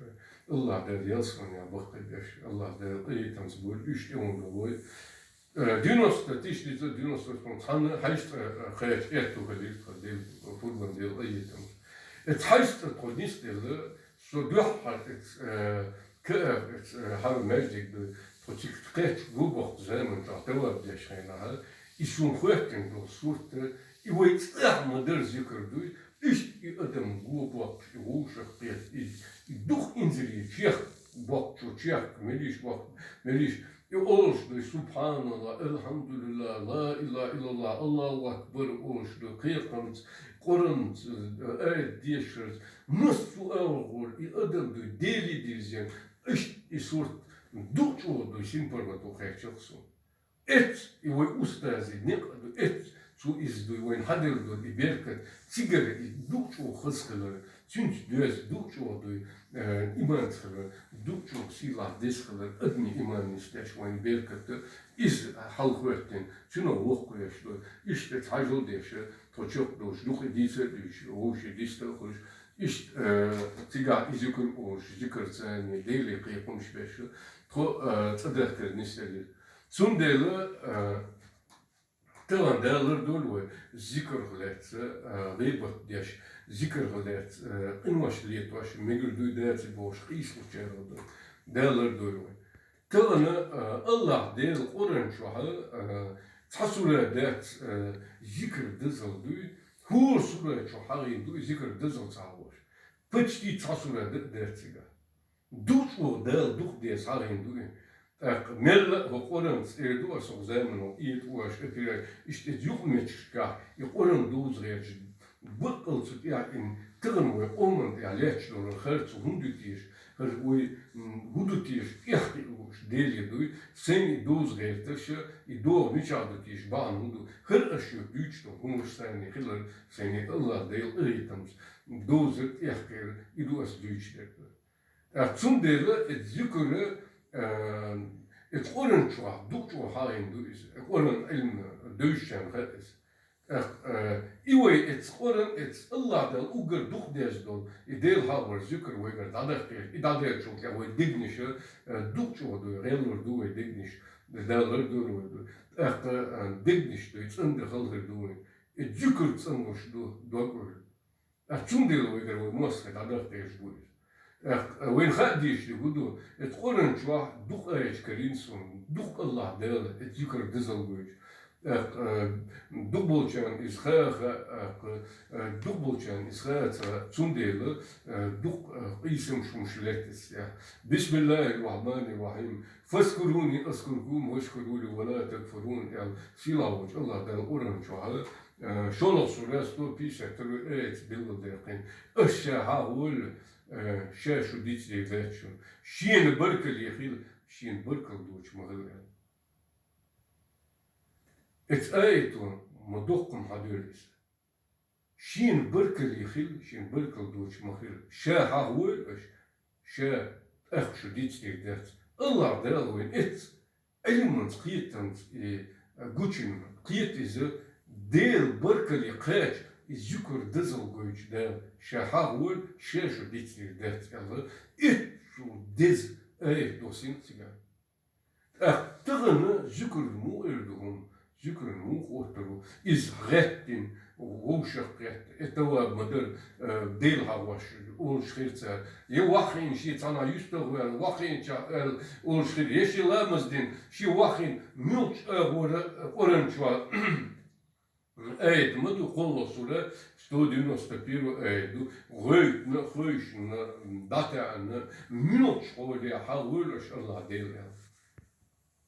Аллах Дала ялсаманехь баккхий беш, Аллах Дала къахетамца бора уьш тӀе хӀума ду вай. Э, девяносто, тысяча девятьсот девяносто восьмом цхьана хьаьжцӀа, э, кхечу этто хилира тхан Дела, фурбан Дела къахетамца. Эцу хьаьжцӀа тхо нисделла, со дуьххьара эцу, э, Кааб, эцу, э, хьан маьждиг ду, тхо цига кхечу го боккху заман чохь таваб деш хенахь, и суна хоьттина долу сурт, и вай цӀахь ма-дарра зикр дуй, иштта и адам го боккхуш, и вовшах кхетта, и, и дукха инзаре чех боккхучо чехка, мелиш боккху, мелиш И олуш ду: «Субханалла, алхьамдулилла, ла илаха иллалла, Аллаху акбар», олуш ду, кхайкхамца, Къуранца, аят дешарца, массо а агӀор и адам ду, Деле дирзина, иштта и сурт дукха чӀогӀа ду, синпаргӀато кхеччалц суна. Эццу и вай устазан некъ а ду, эццу цо иза ду, вайна хьаделла ду и беркат, цигара и дукха чӀогӀа хаза хилар, цуьнца доьзна дукха чӀогӀа дуй, э, иманца хилар, дукха чӀогӀа сийлахь деза хилар, адамийн иман нисдеш вайн беркат, иза хьалахӀоьттина, цуьнан воккхавеш ду. Иштта хьажал деш, тхо чекхдолуш, дукха дийца а дуьйцуш, вовшийн диста а хуьлуш, Иштта, э, цигахь и зикр олуш, зикр царний Деле кхайкхамаш беш, тхо, э, цӀа дахкар нисделира. Цундела, э, тахана Дала лардойла вай зикарх лаьцна, э, гӀийбат деш, зикарх лаьцна, э, къинош летош, мегар дуй, даций бохуш, къийсалучарах ду. Дала лардойла вай. Тахана, а, АллахӀ Дела Къуръан чохь, а, цхьа сура дац, а, зикар дозалла дуй, хӀора сура чохь хьахийна ду и зикар дозалла ца хьахош. Почти цхьа сура да-, дац цигахь. Дукха чӀогӀа Дала дукха деза хьахийна ду и. ТӀаккха мелла а хӀокху Къуръанца эр ду аса, хӀокху замано этӀа оаш, оператор, иштта иза юкъаметтигашкахь и Къуръан дуза гӀерташ, баккъал цу тӀехь и тахана вай къоман тӀехь лаьтташ долу харцо хӀунда ю теша, хӀара вай, м, хӀун ду теша, тӀехь кхиа лууш Деле дуй, сайна и дуза гӀерташ, и догӀа мичахь ду теша, бахьана хӀун ду, хӀара аш шуьга дуьйцуш долу хӀуманаш сайна хилар, сайна АллахӀ Дела къинхетамца дузар тӀехь кхиар, и ду ас дуьйцуш дерг. ТӀаккха цундела и зикр, а, и Къуръан чохь дукха чӀогӀа хьахийна ду иза, и Къуръан Ӏилма девзачарна хаьа иза. ТӀаккха, э, и вай эцу Къуръан, эцу АллахӀ Дала уггар дукха деза долу, и Дела хьахор зикр вайгара дӀадахкийла, и дӀадаьллачул тӀаьхьа вай дегнаша, э, дукха чӀогӀа дуй, гӀеллур ду вай дегнаш, Дала лардойла вай ду. ТӀаккха, э, дегнаш дуй, цӀандан хала хир ду вайн. И зикр цӀанлуш ду, доккхур. ТӀаккха цундела вайгара вай мостагӀий дӀадахкийла бу иза. ТӀаккха, э, вайна хаа дезаш дерг хӀун ду, эцу Къуръан чохь дукха аяташ карийна суна, дукха АллахӀ Дала эцу зикар дозалла гойтуш. ТӀаккха, э, дукхахболчарна иза хаа, хаа, тӀаккха, э, дукхахболчарна иза хаа ца, цундела, э, дукха, э, къийсамаш хӀумаш лаьтта иза. Бисмиллахир Рахманир Рахим. Фазкуруни азкуркум вашкуру ли ва ла такфурун, аьлла, сийлахь волчу АллахӀ Дала Къуръан чохь, э, шолгӀа сура, сто пятьдесят второй аятца билгалдаьккхина. Ас ша хьахавойла, э, ша шу дицдийр дац шуна. Шена баркалле хила, шена баркалла доцуш ма хила, аьлла. Эцу аято ма доккха хӀума хьадоьлла иза. Шена баркалле хила, шена баркалла доцуш ма хила. Ша хьахавойла аш, ша тӀаккха шу дицдийр дац. АллахӀ Дала вайна эцу Ӏилманца, кхетамца и гучуьнга кхета иза, Делан баркалле кхача, и зикр дозалла гойтуш Дала, ша хьахавойла, ша шу дицдийр дац аьлла, эццул деза аят доссийна цигахь. ТӀаккха тахана зикр муха эр ду хӀума, зикр муха хӀоттор ву? Иза гӀеттина, вовшах гӀетта, и товар ма дара, э, Дела хьахош олуш хир цара. Я ваххийна шен цхьанхьа юьстах ваьлла, ваххийначохь аьлла олуш хир, я шен ламаз дина, шен ваххийна, муьлххачу агӀора Къуръан чохь аят ма ду, кхоалгӀа сура, сто девяносто первый аят ду, гӀойтина, хевшина, дӀатаьӀна, муьлххачу хьоле хьахавойла аш АллахӀ Дела аьлла.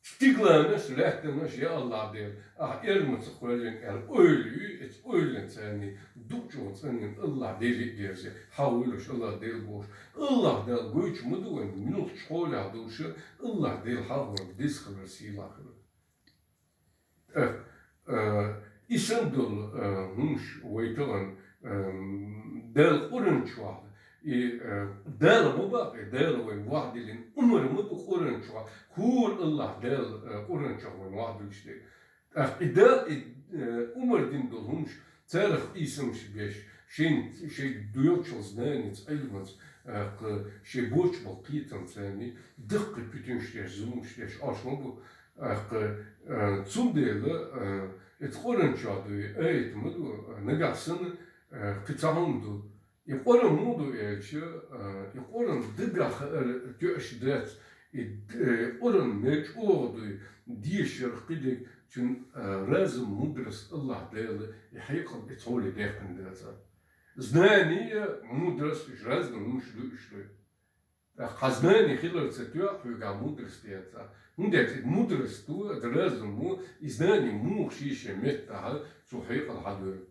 Стигланаш, лаьттанаш, я АллахӀ Дела, ахь эрмаца кхоьллина аьлла, ойла ю, эцу ойланца царний дукха чӀогӀа цӀанйина АллахӀ Деле а дерза, хьахавойла аш АллахӀ Дела бохуш. АллахӀ Дала гойтуш ма ду вайна, муьлххачу хьолехь долуш АллахӀ Дела хьахавар деза хилар, сийлахь хилар. ТӀаккха, э, и санна долу, э, хӀумаш вай тахана, э, Дала Къуръан чохь, и, э, Дала ма бакъ, и Дала вайна вахьдиллина, омра ма ду Къуръан чохь, хӀора АллахӀ Дала, э, Къуръан чохь вайна вахьдиллуш дерг. ТӀаккха и Дала, и, э, омра дина долу хӀумаш, царах къийсамаш беш, шен, шен доьлхучул знаница, Ӏилманца, э, кху, шен боцуш болу кхетамца, даккхий путемаш деш, зуламаш деш, Ӏаш ма бу, э, кху, э, цундела, э, эцу Къуръан чохь дуй, аят ма ду, э, нагахь санна, э, кхин цхьа хӀума ду. И Къуръан муха ду аьлча, э, и Къуръан дагахь хаар тоьаш дац, и, э, Къуръан мел чӀогӀа дуй, дешарх кхидерг цуьнан, э, разум, мудрость АллахӀ Дала и хьекъал эцу хьоле даьккхина дацара. Знание, мудрость, уьш разный хӀумаш ду уьш дуй. ТӀаккха хьан знание хилар ца тоьху, хьоьгахь мудрость яц. ХӀунда аьлча и мудрость ду, аса разум ву, и знание муха шен-шен меттахь цо хьекъал хьадоьллу.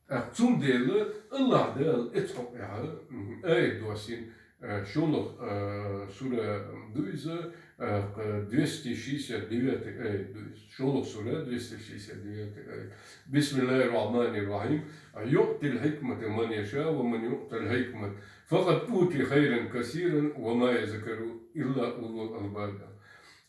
ТӀаккха цундела АллахӀ Дала эцу хьокъехь, м, аят доссийна, э, шолгӀа, э, сура ду иза, э, кху двести шестьдесят девятый аят ду иза. ШолгӀа сура, двести шестьдесят девятый аят. Бисмиллахир Рахманир Рахим. يؤتي الحكمة من يشاء ومن يؤت الحكمة فقد أوتي خيرا كثيرا وما يذكر إلا أولو الألباب.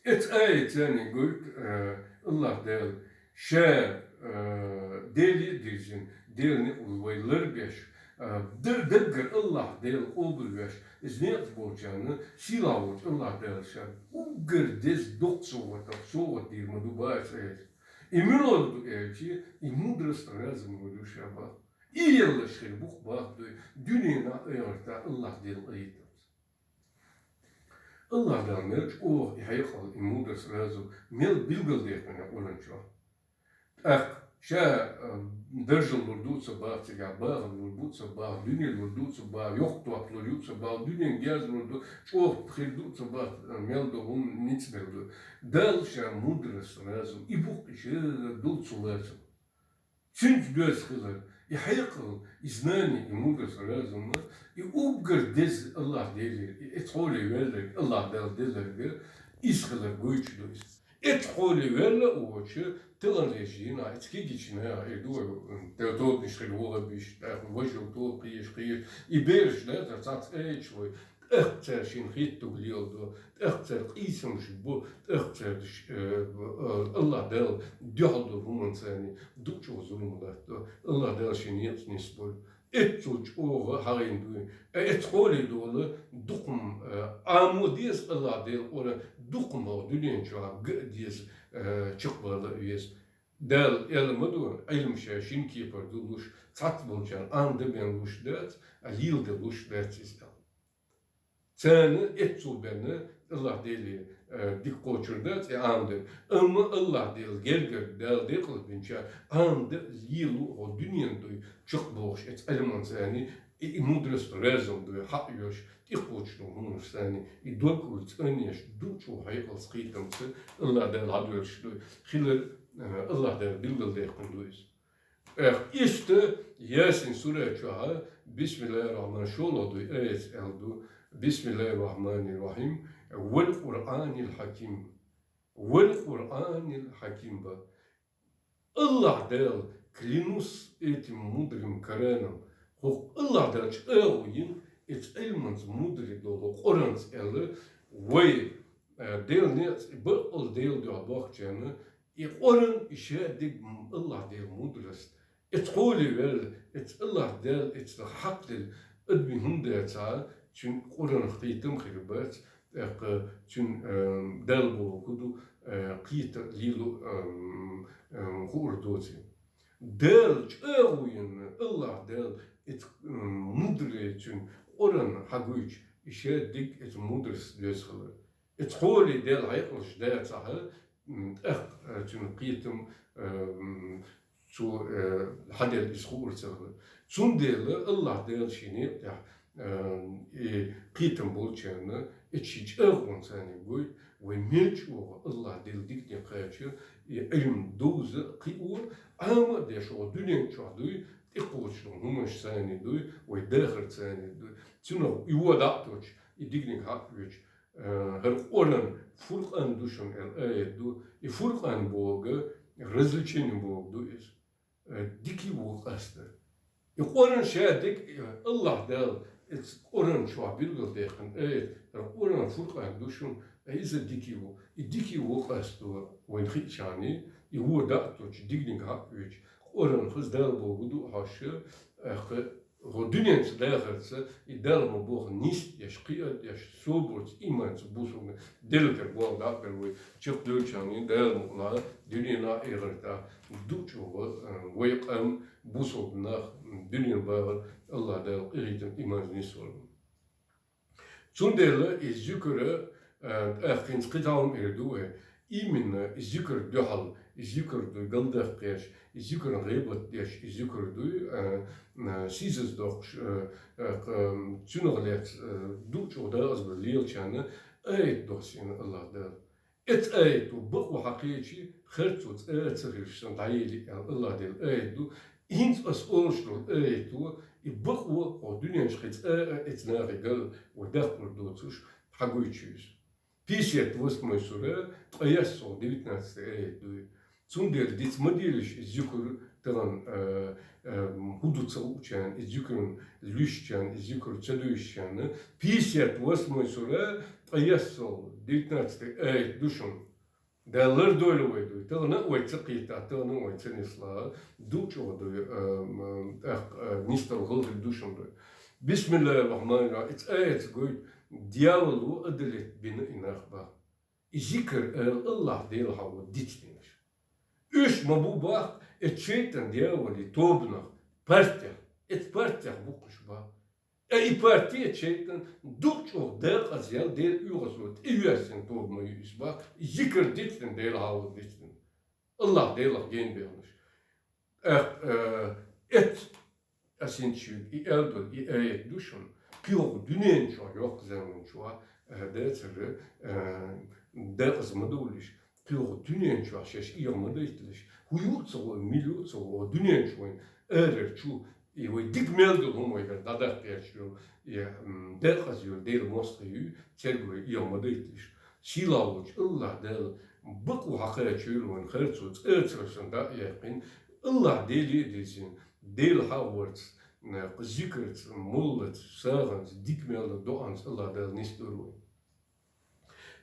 Эцу аятца царний гойту, э, АллахӀ Дала, ша, э, Деле а дирзина, Делан некъал вай ларбеш, А, д-, даггара Аллахь Дала къобалвеш, из некъаш болчарна, сийлахь волча Аллахь Дала ша уггар деза дукха совгӀатах совгӀат дийр ма ду бац аьлча. И муьлха ду аьлча, и мудрость, разум ма ду ша бах. И еллаш хир бух бах дуй, дуьненахь а, эхартахь а Аллахь Дала къахетамца. Аллахь Дала мел чӀогӀа и хьекъал, и мудрость, разум мел билгалдаьккхина Къуръан чу. ТӀаккха ша, а, даржал лур ду ца бах цигахь, бахам лур бу ца бах, дуьне лур ду ца бах, йоккха топ лур ю ца бах, дуьнен герз лур ду, чӀогӀа хир ду ца бах, а, мел ду, хӀума ницкъ мел ду. Дала ша мудрость, разум, и бух и ша дул цу лацам. Цуьнца доьза хилар, и хьекъал, и знание, и мудрость, разум, и уггар деза Аллахь Дала, и эцхьоле велларг, Аллахь Дала делларг, из хилар гойтуш ду иза. Эцхьоле велла а воцуш, таханлерчу дийнахь, эцхьа кегийчу наха эр ду вай, м, тӀе тобанаш хир вогӀа биш, тӀаккха важал тоба кхеш, кхеш, и бераш дацара цхьацца аьлча вай, тӀаккха цара шина хеттарг леладо, тӀаккха цара къийсамаш бо, тӀаккха цара, э, э, Аллахь Дала дуьхьал долу хӀуманца царна дукха чӀогӀа зулам латтадо, Аллахь Дала шен некъаца нисбойла. Эццул чӀогӀа хьагӀийна дуй. Э, эцхьоле дола дукха-м, э, Ӏамо деза Аллахь Дала Къуръан, дукха-м хӀокху дуьнен чохь га а деза, э, чекхбала а веза. Дала аьлла ма ду, Ӏилма ша шина кепара ду луш, цхьацца болчарна Ӏама дан бен луш дац, а леладан луш дац иза аьлла. Царна эццул бен Аллахь Деле, э, дика кхочур дац и Ӏама дан. Амма Аллахь Дела гергара Дала декъалбинчарна Ӏама дан лело хӀокху дуьненан дуй чекхбохуш эцу Ӏилманца царна, и, и мудрость, разум дуй хьаъ йош, тӀекхочуш долу хӀуманаш царна, и дог уьллуш цӀанъеш, дукха чӀогӀа хьекъалца, кхетамца Аллахь Дала хьадоьллуш дуй. Хилар, э, Аллахь Дала билгалдаьккхина ду иза. Эх, иштта Ясин сура чохь, бисмиллахир-рахман, шолгӀа дуй аятца аьлла ду, бисмиллахир-рахманир-рахим, вал Къуръанил хьаким. Вал Къуръанил хьаким ба. Аллахь Дала, клянусь этим мудрым Кораном, хӀокху Аллахь Дала чӀагӀо йина, эцу Ӏилманца мудрый долу Къуранца аьлла, вай, э, Делан некъаца, и баккъалла Делан дуьхьа бохучарна, и Къуръан, и шадерг Аллахь Делан мудрость. Эцхьоле велла, эцу Аллахь Дала эцна хьакхделла адамийн хӀума дацахь, цуьнан Къуръанах кхетам хир бац, тӀаккха цуьнан, э, Дала бохург хӀун ду, э, кхета лело, э, э, хуур доций. Дала чӀагӀо йина, Аллахь Дала эцу, э, мудрый цуьнан Къуръан хьагойтуш, и шадерг эцу мудрость доьза хилар. Эцхьоле Делан хьекъалш дацахь, м, тӀаккха, э, цуьнан кхетам, э, м, цо, э, хьаделла иза хуур ца хилар. Цундела Аллахь Дала шен некъа тӀехь, э, и кхетам болчарна, эцу шен чӀагӀонца царна гойту, вай мел чӀогӀа Аллахь Делан диканиг кхача, и Ӏилма довза а, кхио а, Ӏама а деш, хӀокху дуьнен чохь дуй, тӀекхочуш долу хӀуманаш царна дуй, вай дахар царна дуй. Цунах и вон дӀа а тоттуш, и диканиг хьаъ а оьцуш, Э, хӀара Къуръан, Фуркъан ду шуна аьлла аят ду. И Фуркъан бохург, развлечение бохург ду иза. Э, дикий вон къаста. И Къуръан шадерг, э, Аллахь Дала эцу Къуръан чохь билгалдаьккхина аят, хӀара Къуръан Фуркъан ду шуна, э, иза дикий вон. И дикий вон къасто вайна хиъчарна, и вон дӀа а тоттуш, диканиг хьаъ а оьцуш, Къуръан хаза Дала бохург ду хьожуш, э, хӀокху дуьненца дахарца, и Далла ма боху нисдеш, кхиадеш, собарца, иманца бусулба делгар боху дакъа вай чекхдевлчарна, Дала мукъалахь, дуьненахь а, эхартахь а, дукха чӀогӀа, э, вай къам бусулба нах, дуьненан бахар Аллахь Дала къинхетам, иманца нисвала. Цундела и зикр, э, тӀаккха хӀинца кхин цхьа хӀума эр ду вай. Именно и зикр дуьхьал, и зикр дуй галдаккха гӀерташ, и зикран гӀийбат деш, и зикр дуй, э, э, сийсаз доккхуш, э, э, кх-, цуьнах лаьцна, э, дукха чӀогӀа дакъазбар лелачарна аят доссийна Аллахь Дала. Эцу аято бакъо хьан кхечи, харцо цӀа а ца хилча санна дӀаели аьлла Аллахь Дала аят ду. ХӀинца ас олуш долу аято, и бакъо хӀокху дуьнен чу кхин цӀа а эцу нахе гал вай даккхалур доцуш хьагойтуш ю иза. Пятьдесят восьмой сура, ткъаяссалгӀа, девятнадцатый аят дуй. Цундела диц ма делаш и зикр тахана, э, э, хӀун ду ца хуучарна, и зикран луьйшучарна, и зикр ца дуьйшучарна. Пятьдесят восьмой сура, ткъаяссалгӀа, девятнадцатый аят ду шуна. Дала лардойла вай дуй. Тахана а вай ца кхийтта, тахана а вай ца нислахь, дукха чӀоагӀа дуй, э, м, тӀаккха, э, нисдала гӀалгӀай ду шун дуй. Бисмиллахир-рахманир-рахим. Из аят гойту, дявало адалет бина и нах бах. И зикар ала Аллахь Дела хьавода дицдинаш. Уьш ма бу бах, э, шайтӀан дявали тобанах, партех, э, партех бу кхуш бах. Э, и парти, э, шайтӀан дукха чӀоагӀа декъазъял Дела оьгӀазло тӀеоьссина тоба ма ю иза бах, зикар дицдина Дела хьавода дицдина. Аллахь Делах генабехнаш. Эх, э, эц, асин шуьга и аьлла долу, и аят ду шуна, кхийолу дуьнен чохь йоккха заман чохь, э, дацара, э, декъаза ма довлуш, кхийолу дуьнен чохь шаьш эгӀа ма дайталаш, хӀун ю а ца гӀо, мила ю а ца гӀо, дуьнен чу вайн арара чу, и вай дика мел долу хӀума вай хӀара дӀадаккха гӀерташ йолу, и, м, декъаза йолу Делан мостагӀий ю, церга вай эгӀа ма дайталаш. Сийлахь волчу Аллахь Дала бакъо хьакхачийла вайн харцо цӀа а ца хилча дӀа а яьккхина, Аллахь Деле а дезина, Дела хьахорца, зикарца, моллаца, сагӀанца, дика мел долу доӀанца Аллахь Дала нисдора вай.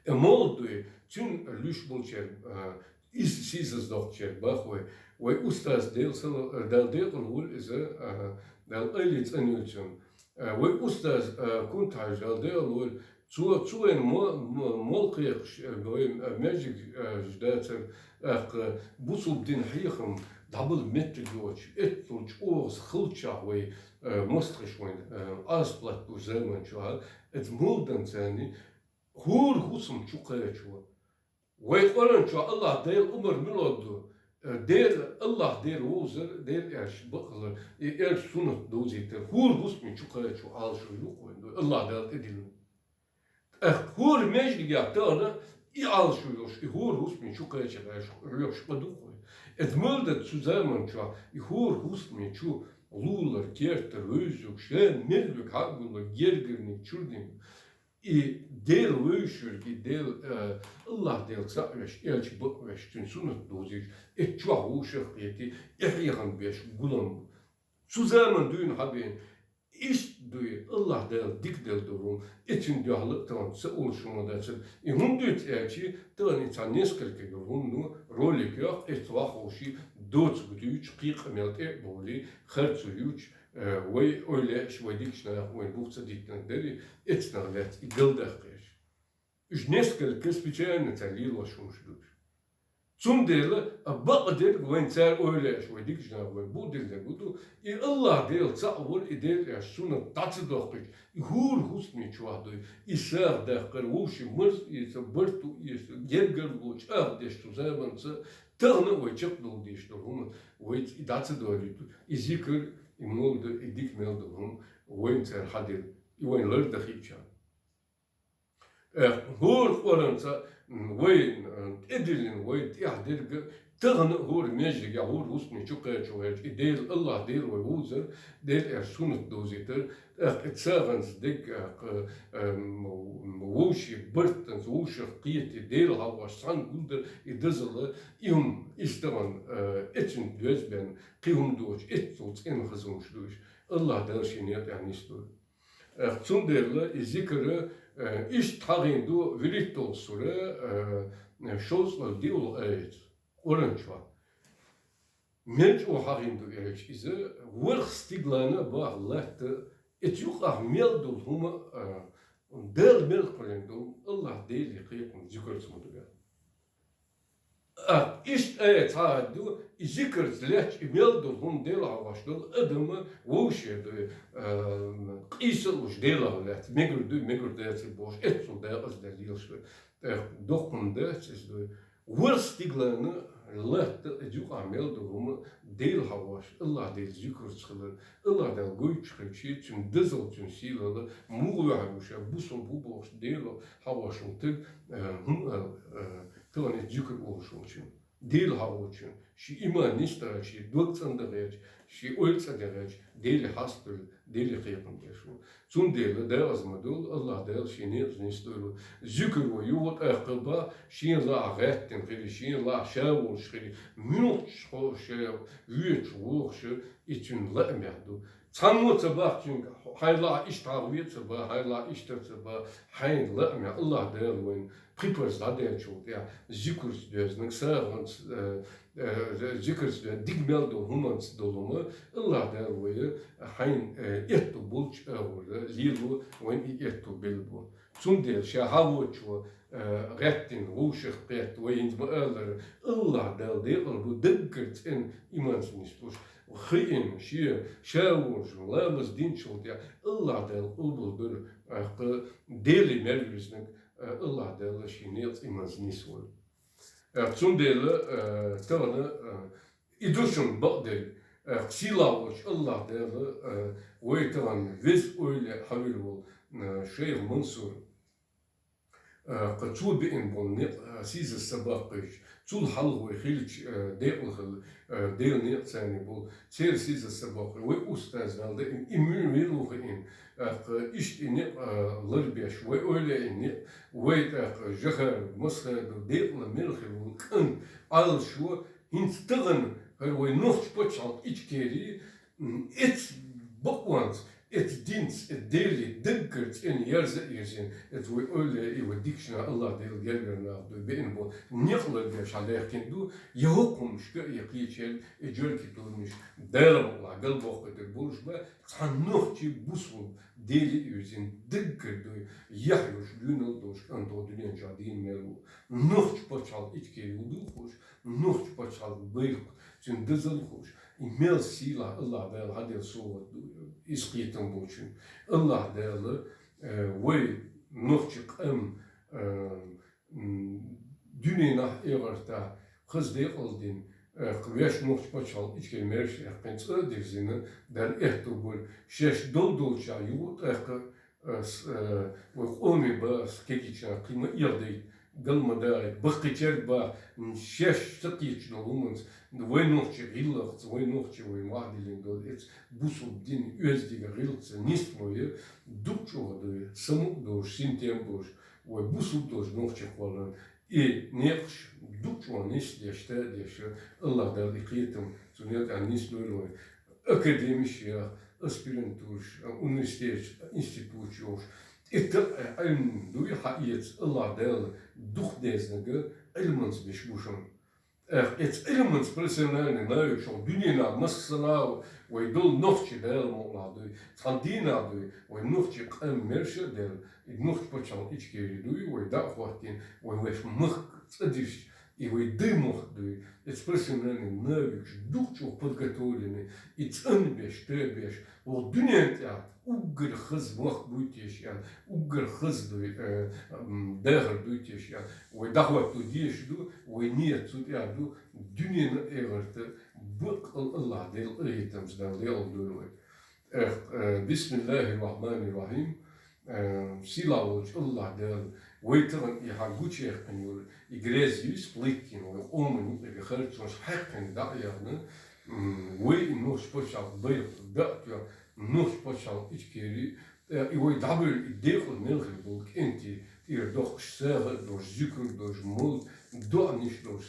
Э, молла дуй, цуьнан луьйш болчеран, а, иза сийсаздоккхучеран бах вай. Вай устаз Дела сала-, Дала декъала волу иза, а, Дала къайле цӀанйойла цуьнан. А, вай устаз, а, Кунта-Хьаьжа Дала декъала волу, цо, цо вайна мо-, мо-, молла кхайкхаш, а, вай, а, маьждиг, а, дацара, тӀаккха бусулба дин хьехам дӀабала меттиг йоцуш, эццул чӀогӀа халчахь вай, а, мостагӀаш вайн, а, Ӏазап латталучу заман чохь, а, иза молла дан царна, хӀора хӀусам чу кхачо. Вай Къуръан чохь Аллахь Делан омра муьлха ду? Э, Дела, Аллахь Дела вовзар, Дела аьлча бакъалар, и аьлча суннат довзийтар. ХӀора хӀусаме чу кхачо Ӏалашо ю-кх вайн, Аллахь Дала тӀедиллина. ТӀаккха хӀора маьждигехь тахана и Ӏалашо йолуш, и хӀора хӀусаме чу кхачар аьлча, хьоьхуш ма ду-кх вай. Иза молла дан цу заман чохь, и хӀора хӀусаме чу лулара, кертара, вевзаш, ша мел верг хьа а гуллуш, гергарниг, чуьрниг. И Дела вевзаш верг, и Дела, э, Аллахь Дела цхьаъ веш, аьлча бакъ веш, цуьнан суннат довзуьйтуш, и чохь вовшах кхетий, и хьехам беш, гулам бу. Цу заман дуьйна хьабеана, иштта дуй, Аллахь Дала дика делла долу хӀума, и цуьнан дуьхьал а тахана ца олуш хӀума дацара. И хӀунда дуьйцу аьлча, тахана и цхьа несколько долу хӀума, ну, ролик йоккху, эццахь ховший, доцург дуьйцуш, кхин къамел тӀе а бовлий, харцо юьйцуш, Э, вай эвлаяаш, вай дикачу наха вайн бух ца диттинарг дара, эцнах лаьцна и галдаккха гӀерташ. Уьш несколько специально цара лелош хӀумнаш ду уьш. Цундела а бакъдерг вайн цара эвлаяаш, вай дикачу наха вайн бух диллинарг хӀун ду, и Аллахь Дела цхьаъ волу, и Дела аьлча суннат дӀа ца доккхуьйтуш, и хӀора хӀусаме чохь дуй, и сагӀа даккхар, вовшийн марз эца, барт эца, гергарло чӀагӀдеш цу заманца, тахана а вай чекхдала дезаш долу хӀума, вайца и дӀа ца долуьйтуш, и зикар, и молла дан, и дика мел долу хӀума вайна цара хьадира, и вайна лардан хиъча. Э, хӀора Къуръанца, м, вай, м, тӀедиллина, вай тӀехь дерг, тахана а хӀора маьждигехь, хӀора хӀусаме чу кхачо гӀерташ, и Дела, Аллахь Дела вай вовзар, Дела аьлча суннат довзийтар, тӀаккха и сагӀанца дерг, тӀаккха, м, вовшийн бартанца, вовшах кхетий, Дела хьахош, цхьаьна гулдар, и дозалла, и хӀума, и стагӀан, э, эцна доьзна бен, кхин хӀума доцуш, эццул цӀена хаза хӀумнаш ду уьш. Аллахь Дала шен некъа тӀехь нисдойла. Э, цундела и зикар, э, иштта хьахийна ду вуьрхӀитталгӀа сура, э, шовзткъалгӀа диъалгӀа аят Къуръан чохь. Мел чӀогӀа хьахийна ду аьлча иза, ворхӀ стигална баха латта, и цу юкъахь мел долу хӀума, а, Дала мел кхоьллина долу, Аллахь Деле кхайкхам зикарца ма ду аьлла. А, иштта аят цхьа а ду, и зикарца лаьтташ, и мел долу хӀума Дела хьахош долу адам вовшех дуй, а, къийса а луш Делах лаьцна, мегар дуй, мегар дацара бохуш, эццул декъаза дерг лелаш ду. ТӀаккха доккха хӀума дац иза дуй. ВорхӀ стигална латта, иза юкъахь мел долу хӀума Дела хьахош, Аллахь Делан зикарца хилар, Аллахь Дала гойтуш хилча, цуьнан дозалла, цуьнан сийлалла, муха ваьхьар ву ша, бусалба ву бохуш Дела хьахош волу стаг, э, хӀума, э, тахана иза зикар олуш волчун, Дела хьахочун, шен иман нисдан гӀерташ, шен дог цӀандан гӀерташ, шен ойла цӀандан гӀерташ, Деле хьастадевлла, Деле кхетам беш ву. Цундела дагӀазма долу, Аллах Дала шен некъа нисдойла. Зикр вай юха тӀаккха бан, шен лаахь гӀеттина хили, шен лаахь ша волуш хили, муьлххачу хо ша воьдуш вохуш, и цуьнан лаамехь ду. Цхьаммо ца бахчинга, хьайн лаахь иштта хьагӀ ве ца бан, хьайн лаахь иштта ца бан, хьайн лаамехь Аллах Дала вайна пхи парз дӀадаьллачул тӀаьхьа зикрца доьзнаг, сагӀанца, э, э, зикрца доьзнаг, дика мел долу хӀуманца долу хӀума, Аллах Дала вай хьайна, э, этту болчу агӀор лело, вайна и этту белла бу. Цундела ша хьан воцчо, э, гӀеттина, вовшах кхетта, вай хӀинца ма-аллара, Аллах Дала декъал бу даггара цӀена иманца нислуш. Хиъна, шен ша волчу ламаз динчул тӀаьхьа Аллах Дала къобалдойла, э, кху Деле мел вирзнаг, э, Аллах Дала шен некъа иманца нисвойла. Э, цундела, э, тахана, э, и ду шуна бакъдерг, э, сийлахь волчу Аллах Дала, э, вай тахана веза ойла хьавир волу, э, шайх Мансур, э, кху цо беана болу некъ, э, сийсаз ца баккхийча, цул хьалха вай хилча, э, декъала хила, э, Делан некъаца болу, церан сийсаз ца баккхий, вай устаз Дала даима, и муьлхха ву хиъна, э, кху иштта и некъ, э, ларбеш, вай ойла и некъ, вай тӀаккха Жахар, Масхадов, декъала мел хир волу кӀант, Ӏалашо, хӀинца тахана хӀара вай нохча пачхьалкх Ичкери, м, эцу бакъонца, эцу динца, эцу Деле даггара цӀена ерза а ерзийна, эцу вай ойла и вай дикачу наха Аллах Дала гергара нах ду, беана бу, некъ ларбеш хьалаьхкина ду, я хӀокху хӀумнашка а, я кхечаьрга, и жорки турнаш, Дала мукъалахь, галбоккхуьйтур болуш бан, цхьа нохчи бусулба Деле а вирзина, даггара дуй, яхь йолуш, доьналла долуш кӀант дуьнен чохь дийна мел ву. Нохча пачхьалкх Ичкери ву ду хууш, нохча пачхьалкх байракх, цуьнан дозалла хууш, и мел сийлахь Аллах Дала хьаделла совгӀат ду, иза кхетам болчун. Аллах Дала, э, вай нохча къам, э, м, дуьненахь, эгӀартахь хаза декъал дина, э, кху вешан нохча пачхьалкх Ичкери маьрша яьккхина, цӀа а дирзина, Дала аьтто бойла, шаьш долу долчохь юха а тӀаккха, э, с-, э, вай къоме бан, кегийчарна кхин ма эгӀадайта, гал ма дагӀийта, баккхийчаьрга бан, м, шаьш ца кхеташ долу хӀуманца, вай нохчийн гӀиллакхца, вай нохчийн вай мохь диллина долу эцу бусулба динан оьздангаллин гӀиллакхца нисло, дукха чӀогӀа дуй, самукъа долуш, синтем болуш, вай бусулба долчу нохчех кхолларна, и некъаш дукха чӀогӀа нисдеш, тадеш, Аллах Дала и кхетам цу некъа тӀехь нисдойла вай. Академиш я, аспирантураш, университеташ, институташ йолуш, и такъа Ӏилма дуй хьаэца, Аллах Дала дукха дезнага Ӏилманца беш бу шуна. Эх, эцу Ӏилманца профессиональный навик шух дуьненахь массанахь вай долу нохчи Дала мукъалахь дуй, цхьана дийнахь дуй, вай нохчи къам маьрша а делла, и нохча пачхьалкх Ичкери дуй, вай дӀа а хӀоттийна, вай вешан махка цӀа дирзича, и вай дай мохк дуй, эцу профессиональный навикаш дукха чӀогӀа подготовленный, и цӀанбеш, тоьбеш, вай дуьнен тӀехь уггар хаза мохк буй теша аьлла, уггар хаза дуй, э, м, дахар дуй теша аьлла, вай дӀахӀотто дезаш ду, вай ният цу тӀехь ду, дуьненан а, эгӀартан а бакъ Аллах Дала къахетамца Дала декъал дойла вай. Эх, э, бисмиллахир-рахманир-рахим. Э, сийлахь волчу Аллах Дала вай тахана и хьан гучуяьккхина йолу и грязь юьйцу плиткин вай къоман юкъера харцонаш хьаькхина дӀа а яхна, м, вай и нохча пачхьалкх байракх дӀа а тоьхна, нохча пачхьалкх Ичкери, э, и вай дӀабевлла и декъала мел хир болу кӀентий тӀера доккхуш, сагӀа а долуш, зикр а долуш, молитва, доӀанаш а долуш,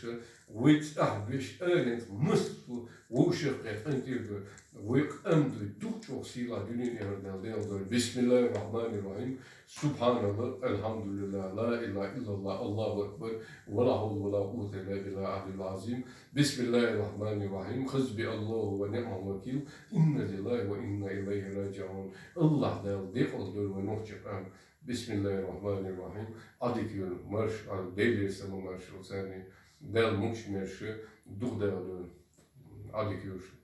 вай цӀахь беш, аренца массо вовшах кхетта кӀентий ду, вай къам дуй, дукха чӀогӀа сийлахь дуьненан эгӀар Дала декъал дойла. Бисмиллахир-рахманир-рахим. Субханаллах, алхьамдулиллах, ла илаха иллаллах, Аллаху акбар, ва ла хьавла ва ла къуввата илла биллахил алиyyил азим. Бисмиллахир-рахманир-рахим. Хасбияллаху ва ниъмал вакил. Инна лиллахи ва инна илайхи раджиун. Аллах Дала декъал дойла вай нохча къам. Бисмиллахир-рахманир-рахим. Ӏадика йойла, марша Ӏойла, Делера салам-маршалла царна. Дала мукъ а, маьрша а дукха дойла. Ӏадика йойла шун.